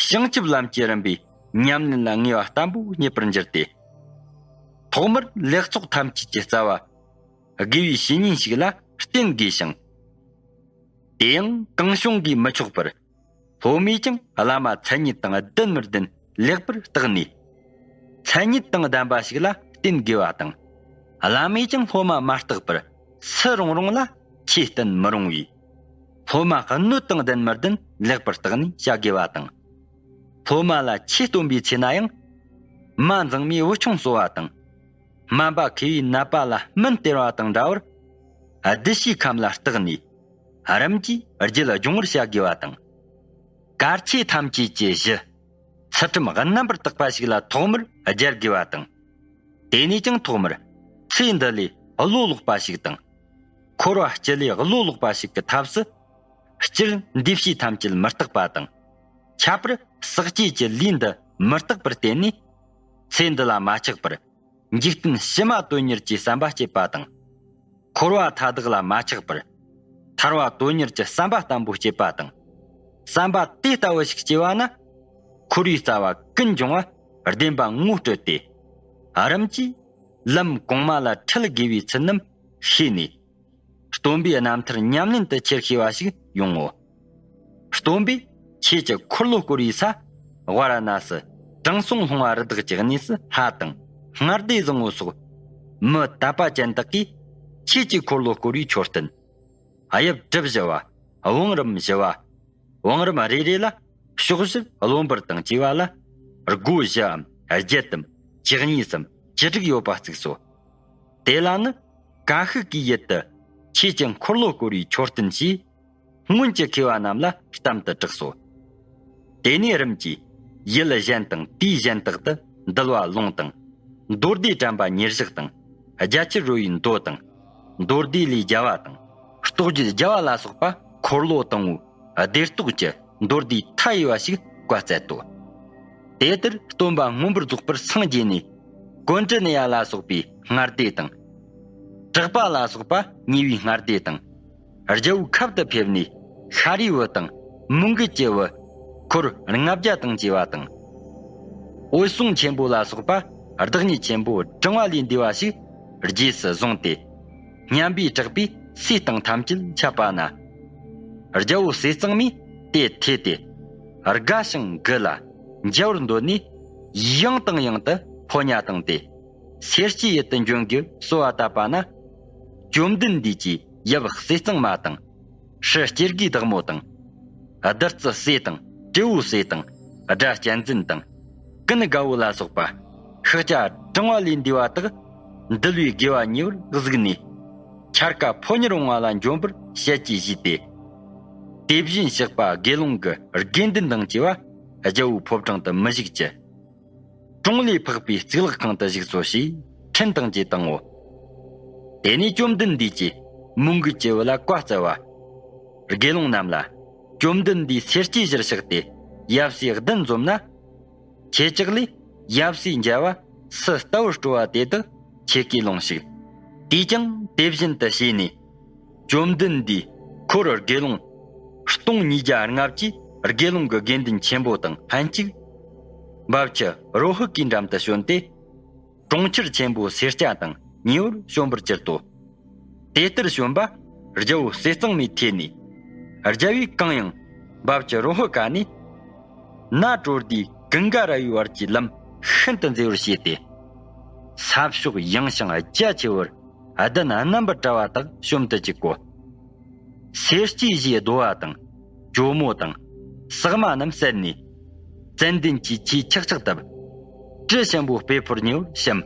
བྱང་ཆུབ་ལམ་གྱི་རིམ་པའི་ཉམས་ལེན་ལ་ངེས་པ་བརྟན་པོ་རྙེད་པར་འགྱུར་ཏེ། ཐོག་མར་ལེགས་ཚོགས་ཐམས་ཅད་ཀྱི་རྩ་བ། དགེ་བའི་བཤེས་གཉེན་ཞིག་ལ་བསྟེན་དགོས་ཤིང་། དེ་ཡང་གང་བྱུང་གིས་མི་ཆོག་པར། སློབ་མས་ཀྱང་བླ་མ་མཚན་ཉིད་དང་ལྡན་མི་ལྡན་ལེགས་པར་བརྟགས་ནས། མཚན་ཉིད་དང་ལྡན་པ་ཞིག་ལ་བསྟེན་དགོས་པ་དང་། བླ་མས་ཀྱང་སློབ་མ་མ་བརྟགས་པར་སུ་རུང་རུང་ལ་ཆོས་བསྟན་མི་རུང་བས། སློབ་མ་སྣོད་དང་ལྡན་མི་ལྡན་ལེགས་པར་བརྟགས་ནས་བྱ་དགོས་པ་དང་། སློབ་མ་ལ་ཆོས་སྟོན་པའི་ཚེ་ན་ཡང་། མ་འཛིང་མས་བུ་ཆུང་གསོ་བ་དང་། སྨན་པ་མཁས་པས་ནད་པ་ལ་སྨན་སྟེར་བ་དང་འདྲ་བར། གདུལ་བྱའི་ཁམས་ལ་བརྟགས་ནས། རིམ་གྱིས་རྒྱུད་སྦྱོང་བར་བྱ་དགོས་པ་དང་། གལ་ཆེ་ཐམས་ཅད་ཀྱི་གཞི། ཚུལ་ཁྲིམས་རྣམ་པར་དག་པ་ཞིག་ལ་ཐོག་མར་སྦྱར་དགོས་པ་དང་། དེ་ནས་ཀྱང་ཐོག་མར་ཚེ་འདི་ལས་བློ་ལོག་པ་ཞིག་དང་། འཁོར་བ་སྤྱི་ལས་བློ་ལོག་པ་ཞིག་གི་ཐབས་སུ། སྤྱིར་འདུས་བྱས་ཐམས་ཅད་མི་རྟག་པ་དང་། ཁྱད་པར་ཟག་བཅས་ཀྱི་ལུས་འདི་མི་རྟག་པར་བརྟེན་ནས། ཚེ་འདི་ལ་མ་ཆགས་པར། འཇིག་རྟེན་ཕྱི་མ་དོན་གཉེར་གྱི་བསམ་པ་སྐྱེད་པ་དང་། འཁོར་བ་མཐའ་དག་ལ་མ་ཆགས་པར། ཐར་བ་དོན་གཉེར་གྱི་བསམ་པ་བརྟན་པོ་སྐྱེད་པ་དང་། བསམ་པ་དེ་ལྟ་བུ་ཞིག་སྐྱེ་བ་ན། འཁོར་བའི་རྩ་བ་ཀུན་འབྱུང་བ་བདེན་པ་ངོ་སྤྲོད་དེ། རིམ་གྱིས་ལམ་གོང་མ་ལ་འཁྲིད་དགོས་པའི་ཚུལ་རྣམས་ཤེས་ནས། སྟོན་པའི་རྣམ་ཐར་ཉམས་ལེན་དུ་ཁྱེར་ཤེས་པ་ཞིག་ཡོང་ངོ་། སྟོན་པས་ཆོས་ཀྱི་འཁོར་ལོ་བསྐོར་བའི་ས། ཝཱ་ར་ཎ་སི། དྲང་སྲོང་ལྷུང་བ་རི་དྭགས་ཀྱི་གནས་སུ་ལྷ་དང་ལྔ་སྡེ་བཟང་པོ་སོགས། མི་དད་པ་ཅན་དག་གིས་ཆོས་ཀྱི་འཁོར་ལོ་བསྐོར་བའི་མཆོད་རྟེན། དབྱིབས་གྲུ་བཞི་བ། བང་རིམ་བཞི་བ། བང་རིམ་རེ་རེ་ལ་ཕྱོགས་བཞིར་རློན་པར་དང་བཅས་པ་ལ། སྒོ་བཞིའམ་བརྒྱད་དམ་བཅུ་གཉིས་སམ་བཅུ་དྲུག་ཡོད་པ་བརྩིགས་སོ། དེ་ལ་ནི་ཀ་ཤི་ཀའི་ཡུལ་དུ་ཆོས་ཀྱི་འཁོར་ལོ་བསྐོར་བའི་མཆོད་རྟེན་ཞེས། སྔོན་གྱི་མཁས་པ་རྣམས་ལ་གཏམ་དུ་གྲགས་སོ། དེ་ནས་རིམ་གྱིས་ཡུལ་གཞན་དང་དུས་གཞན་དག་ཏུ་འདུལ་བ་ལུང་དང་། མདོ་སྡེ་དྲན་པ་ཉེར་བཞག་དང་། རྒྱ་ཆེར་རོལ་བའི་མདོ་དང་། མདོ་སྡེ་ལས་རྒྱལ་བ་དང་ རྟོགས་བརྗོད་རྒྱལ་བ་ལ་སོགས་པ་འཁོར་ལོ་དང་པོའི་བདེ་སྟོབས་ཀྱི་མདོར་བསྡུས་མཐའ་ཡས་པ་ཞིག་བཀའ་སྩལ་ཏོ། དེ་ལྟར་སྟོན་པ་མངོན་པར་རྫོགས་པར་སངས་རྒྱས་ནས། ཀོན་ཌ་ནི་ཡ་ལ་སོགས་པའི་སྔར་སྡེ་དང་། གྲགས་པ་ལ་སོགས་པ་ཉེ་བའི་སྔར་སྡེ་དང་། རྒྱལ་པོའི་ཁབ་ཏུ་ཕེབས་ནས་ཤཱ་རིའི་བུ་དང་མོའུ་འགལ་གྱི་བུ། འཁོར་ལྔ་བརྒྱ་དང་བཅས་པ་དང་། འོད་སྲུང་ཆེན་པོ་ལ་སོགས་པ་བདག་ཉིད་ཆེན་པོ་བགྲང་བ་ལས་འདས་པ་ཞིག་རྗེས་སུ་བཟུང་སྟེ། སྙན་པའི་གྲགས་པས་སྲས་དང་ཐམས་ཅད་ཁྱབ་པ་ན། རྒྱལ་པོ་ཟས་གཙང་མས་དེ་ཐོས་ཏེ། དགའ་ཞིང་མགུ་ལ་མཇལ་བར་འདོད་ནས། ཡང་དང་ཡང་དུ་ཕོ་ཉ་བཏང་སྟེ། སེར་སྐྱའི་ཡུལ་དུ་འབྱོན་དགོས་གསོལ་བ་བཏབ་པ་ན། བཅོམ་ལྡན་འདས་ཀྱིས་ཡབ་ཟས་གཙང་མ་དང་། སྲས་སྐྱེ་དགུའི་བདག་མོ་དང་། བདུད་རྩི་སྲས་དང་སྤྲེའུ་སྲས་དང་། སྒྲ་གཅན་འཛིན་དང་། ཀུན་དགའ་བོ་ལ་སོགས་པ། ཤཱཀྱ་གྲང་བ་ལས་འདས་པ་དག་འདུལ་བའི་དགེ་བ་ཉེ་བར་གཟིགས་ནས། འཆར་ཀ་ཕོ་ཉར་འོང་བ་ལ་འབྱོན་པར་བཤད་ཅེས་བཞེས་ཏེ། དེ་བཞིན་གཤེགས་པ་དགེ་སློང་གི་དགེ་འདུན་དང་བཅས་པ་རྒྱལ་པོའི་ཕོ་བྲང་དུ་མི་བཞུགས་ཀྱི། གྲོང་ལས་འཕགས་པའི་གཙུག་ལག་ཁང་དུ་བཞུགས་སོ་ཞེས་ཁྲིམས་དང་བཅས་བཏང་ངོ་། དེ་ནས་བཅོམ་ལྡན་འདས་ཀྱིས་མོའུ་འགལ་གྱི་བུ་ལ་བཀའ་སྩལ་པ། དགེ་སློང་རྣམས་ལ། བཅོམ་ལྡན་འདས་སེར་སྐྱའི་གཞིར་གཤེགས་ཏེ་ཡབ་སྲས་བདུན་འཛོམས་ན། ཁྱེད་ཅག་ལས་ཡབ་སྲས་མཇལ་བ་སུ་ལྟ་བུར་སྤྲོ་བ་དེ་དག་ཁྱེད་ཀྱིས་ལོངས་ཤིག། དེས་ཀྱང་དེ་བཞིན་དུ་བྱས་ནས། བཅོམ་ལྡན་འདས་འཁོར་དགེ་སློང་སྟོང་ཉིས་བརྒྱ་ལྔ་བཅུས་དགེ་སློང་གི་དགེ་འདུན་ཆེན་པོ་དང་ལྷན་ཅིག། འབབ་ཆུ་རོ་ཧི་ཀའི་འགྲམ་དུ་བྱོན་ཏེ། གྲོང་ཁྱེར་ཆེན་པོ་སེར་སྐྱ་དང་ཉེ་བར་བྱོན་པར་གྱུར་ཏོ། དེ་ལྟར་བྱོན་པ་རྒྱལ་པོ་ཟས་གཙང་མས་ཐོས་ནས། རྒྱལ་པོས་གང་ཡང་འབབ་ཆུ་རོ་ཧི་ཀ་ནས། ནཱ་ཀྲོ་དྷའི་ཀུན་དགའ་ར་བའི་བར་གྱི་ལམ་ཤིན་ཏུ་མཛེས་པར་བྱས་ཏེ། ས་ཕྱོགས་ཡངས་ཤིང་རྒྱ་ཆེ་བར་གདན་རྣམ་པར་བཀྲ་བ་དག་བྱོན་དུ་བཅུག་གོ། སེར་སྐྱའི་གཞས་བརྡོལ་བ་དང་། གྱོ་མོ་དང་། ཟེགས་མ་རྣམས་བསལ་ནས། ཙན་དན་གྱི་ཆུས་ཆག་ཆག་བཏབ། དྲི་ཞིམ་པོའི་སྤོས་ཕོར་ཉེ་བར་བཤམས།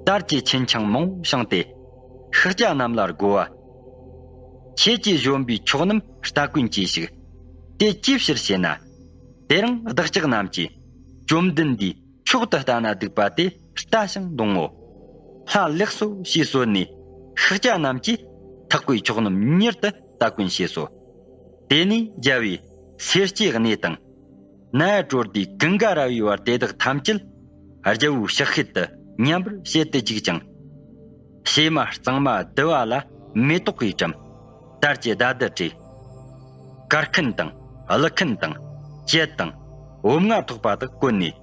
དར་གྱི་ཆུན་འཕྱང་མང་པོ་བཞེངས་ཏེ། ཤཱཀྱ་རྣམས་ལ་བསྒོ་བ། ཁྱེད་ཀྱིས་བཞོན་པའི་ཕྱོགས་རྣམས་སྟ་གོན་གྱིས་ཤིག། དེ་ཅིའི་ཕྱིར་ཞེ་ན། དེ་རིང་བདག་ཅག་རྣམས་ཀྱིས་བཅོམ་ལྡན་འདས་མཆོག་ཏུ་ལྟ་ན་སྡུག་པ་དེ་ལྟ་ཞིང་འདོང་ངོ་། ལྷ་ལེགས་སོ་ཞེས་གསོལ་ནས། ཤཱཀྱ་རྣམས་ཀྱིས་ཐག་པས་ཕྱོགས་རྣམས་མྱུར་དུ་སྟ་གོན་བྱས་སོ། དེ་ནས་རྒྱལ་པོས་སེར་སྐྱའི་གནས་དང་། ནཱ་ཀྲོ་དྷའི་ཀུན་དགའ་ར་བའི་བར་དེ་དག་ཐམས་ཅད་རྒྱལ་པོའི་ཕྱག་ཤེད་དུ་མཉམ་པར་བྱེད་དུ་བཅུག་ཅིང་། བྱེ་མ་གཙང་མ་བསྡུ་བ་ལ་མེ་ཏོག་གིས་བཀྲམ། དར་གྱི་ཟླ་གདུབ་བྲིས། གར་མཁན་དང་གླུ་མཁན་དང་གྱད་དང་བུབས་ལྔ་ཐོགས་པ་དག་བཀོད་ནས།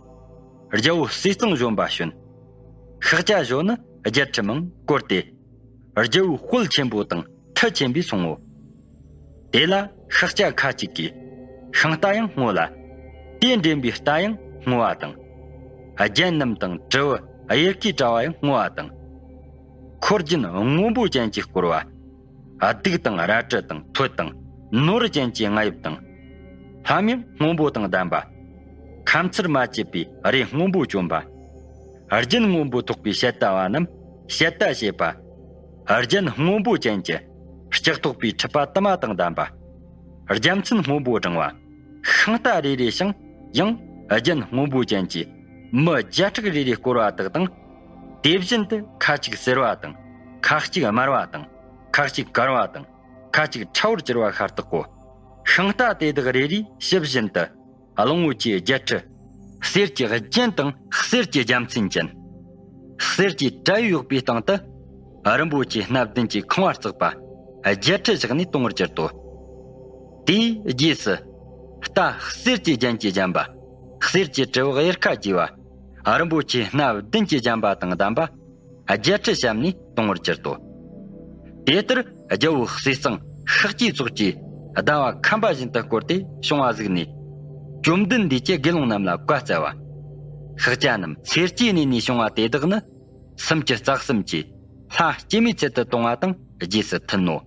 རྒྱལ་པོ་ཟས་གཙང་བཞོན་པ་བྱོན། ཤཱཀྱ་བཞོན་ནི་རྒྱལ་ཁྲི་མང་བསྐོར་ཏེ། རྒྱལ་པོའི་དཔལ་ཆེན་པོ་དང་ཁྲི་ཆེན་པོས་སོང་ངོ་། དེ་ལ་ཤཱཀྱ་ཁ་ཅིག་གིས་ཤིང་རྟ་ཡང་བསྔོ་ལ། དེ་འདྲེན་པའི་རྟ་ཡང་བསྔོ་བ་དང་། རྒྱན་རྣམས་དང་དྲིལ་བུ་གཡེར་ཁའི་དྲ་བ་ཡང་བསྔོ་བ་དང་། འཁོར་རྒྱན་སྔོན་པོ་ཅན་གྱིས་བསྐོར་བ། གདུགས་དང་རལ་གྲི་དང་ཐོད་དང་ནོར་ཅན་གྱི་རྔ་ཡབ་དང་། ལྷམ་ཡང་སྔོན་པོ་དང་ལྡན་པ། ཁ་མཚར་མ་བཅས་པའི་རས་སྔོན་པོ་གྱོན་པ། རྒྱན་སྔོན་པོ་ཐོགས་པའི་བྱེད་ལྟ་བ་རྣམས་བྱེད་ལྟ་བྱེད་པ། རྒྱན་སྔོན་པོ་ཅན་གྱི་ལྕགས་ཐོགས་པའི་ཁྲི་པ་དུ་མ་དང་ལྡན་པ། རྒྱལ་མཚན་སྔོན་པོ་བགྲང་བ། ཤིང་རྟ་རེ་རེ་ཞིང་ཡང་རྒྱན་སྔོན་པོ་ཅན་གྱི་མི་བརྒྱ་ཕྲག་རེ་རེ་བསྐོར་བ་དག་དང་། དེ་བཞིན་དུ་ཁ་ཅིག་སེར་བ་དང་། ཁ་ཅིག་དམར་བ་དང་། ཁ་ཅིག་དཀར་བ་དང་། ཁ་ཅིག་ཁྲ་བོར་གྱུར་པ་ཤ་སྟག་གོ། ཤིང་རྟ་དེ་དག་རེ་རེའི་ཕྱི་བཞིན་དུ་གླང་པོ་ཆེའི་བརྒྱད་ཁྲི། གསེར་གྱི་རྒྱན་དང་གསེར་གྱི་རྒྱལ་མཚན་ཅན། གསེར་གྱི་དྲ་ཡོས་གཡོགས་པའི་སྟེང་དུ་རིན་པོ་ཆེའི་སྣ་བདུན་གྱིས་ཁང་བ་བརྩེགས་པ་བརྒྱད་ཁྲི་བཞག་ནས་གཏོང་བར་གྱུར་ཏོ། དེའི་རྗེས་སུ་རྟ་གསེར་གྱི་རྒྱན་གྱིས་བརྒྱན་པ། གསེར་གྱི་དྲིལ་བུ་གཡེར་ཁ་རྒྱས་པ། རིན་པོ་ཆེའི་སྣ་བདུན་གྱིས་བརྒྱན་པ་དང་ལྡན་པ། བརྒྱད་ཁྲི་བཤམས་ནས་གཏོང་བར་གྱུར་ཏོ། དེ་ལྟར་རྒྱལ་པོ་ཟས་གཙང་ཤཱཀྱའི་ཚོགས་ཀྱིས་ཟླ་བ་ཁམས་པ་བཞིན་དུ་བསྐོར་ཏེ་བྱུང་བ་གཟིགས་ནས། བཅོམ་ལྡན་འདས་ཀྱིས་དགེ་སློང་རྣམས་ལ་བཀའ་སྩལ་པ། ཤཱཀྱ་རྣམས་སེར་སྐྱའི་གནས་ནས་བྱུང་བ་དེ་དག་ནི། སུམ་ཅུ་རྩ་གསུམ་གྱིས་ལྷ་སྐྱེ་མེད་ཚུལ་དུ་གཏོང་བ་དང་རྗེས་སུ་མཐུན་ནོ།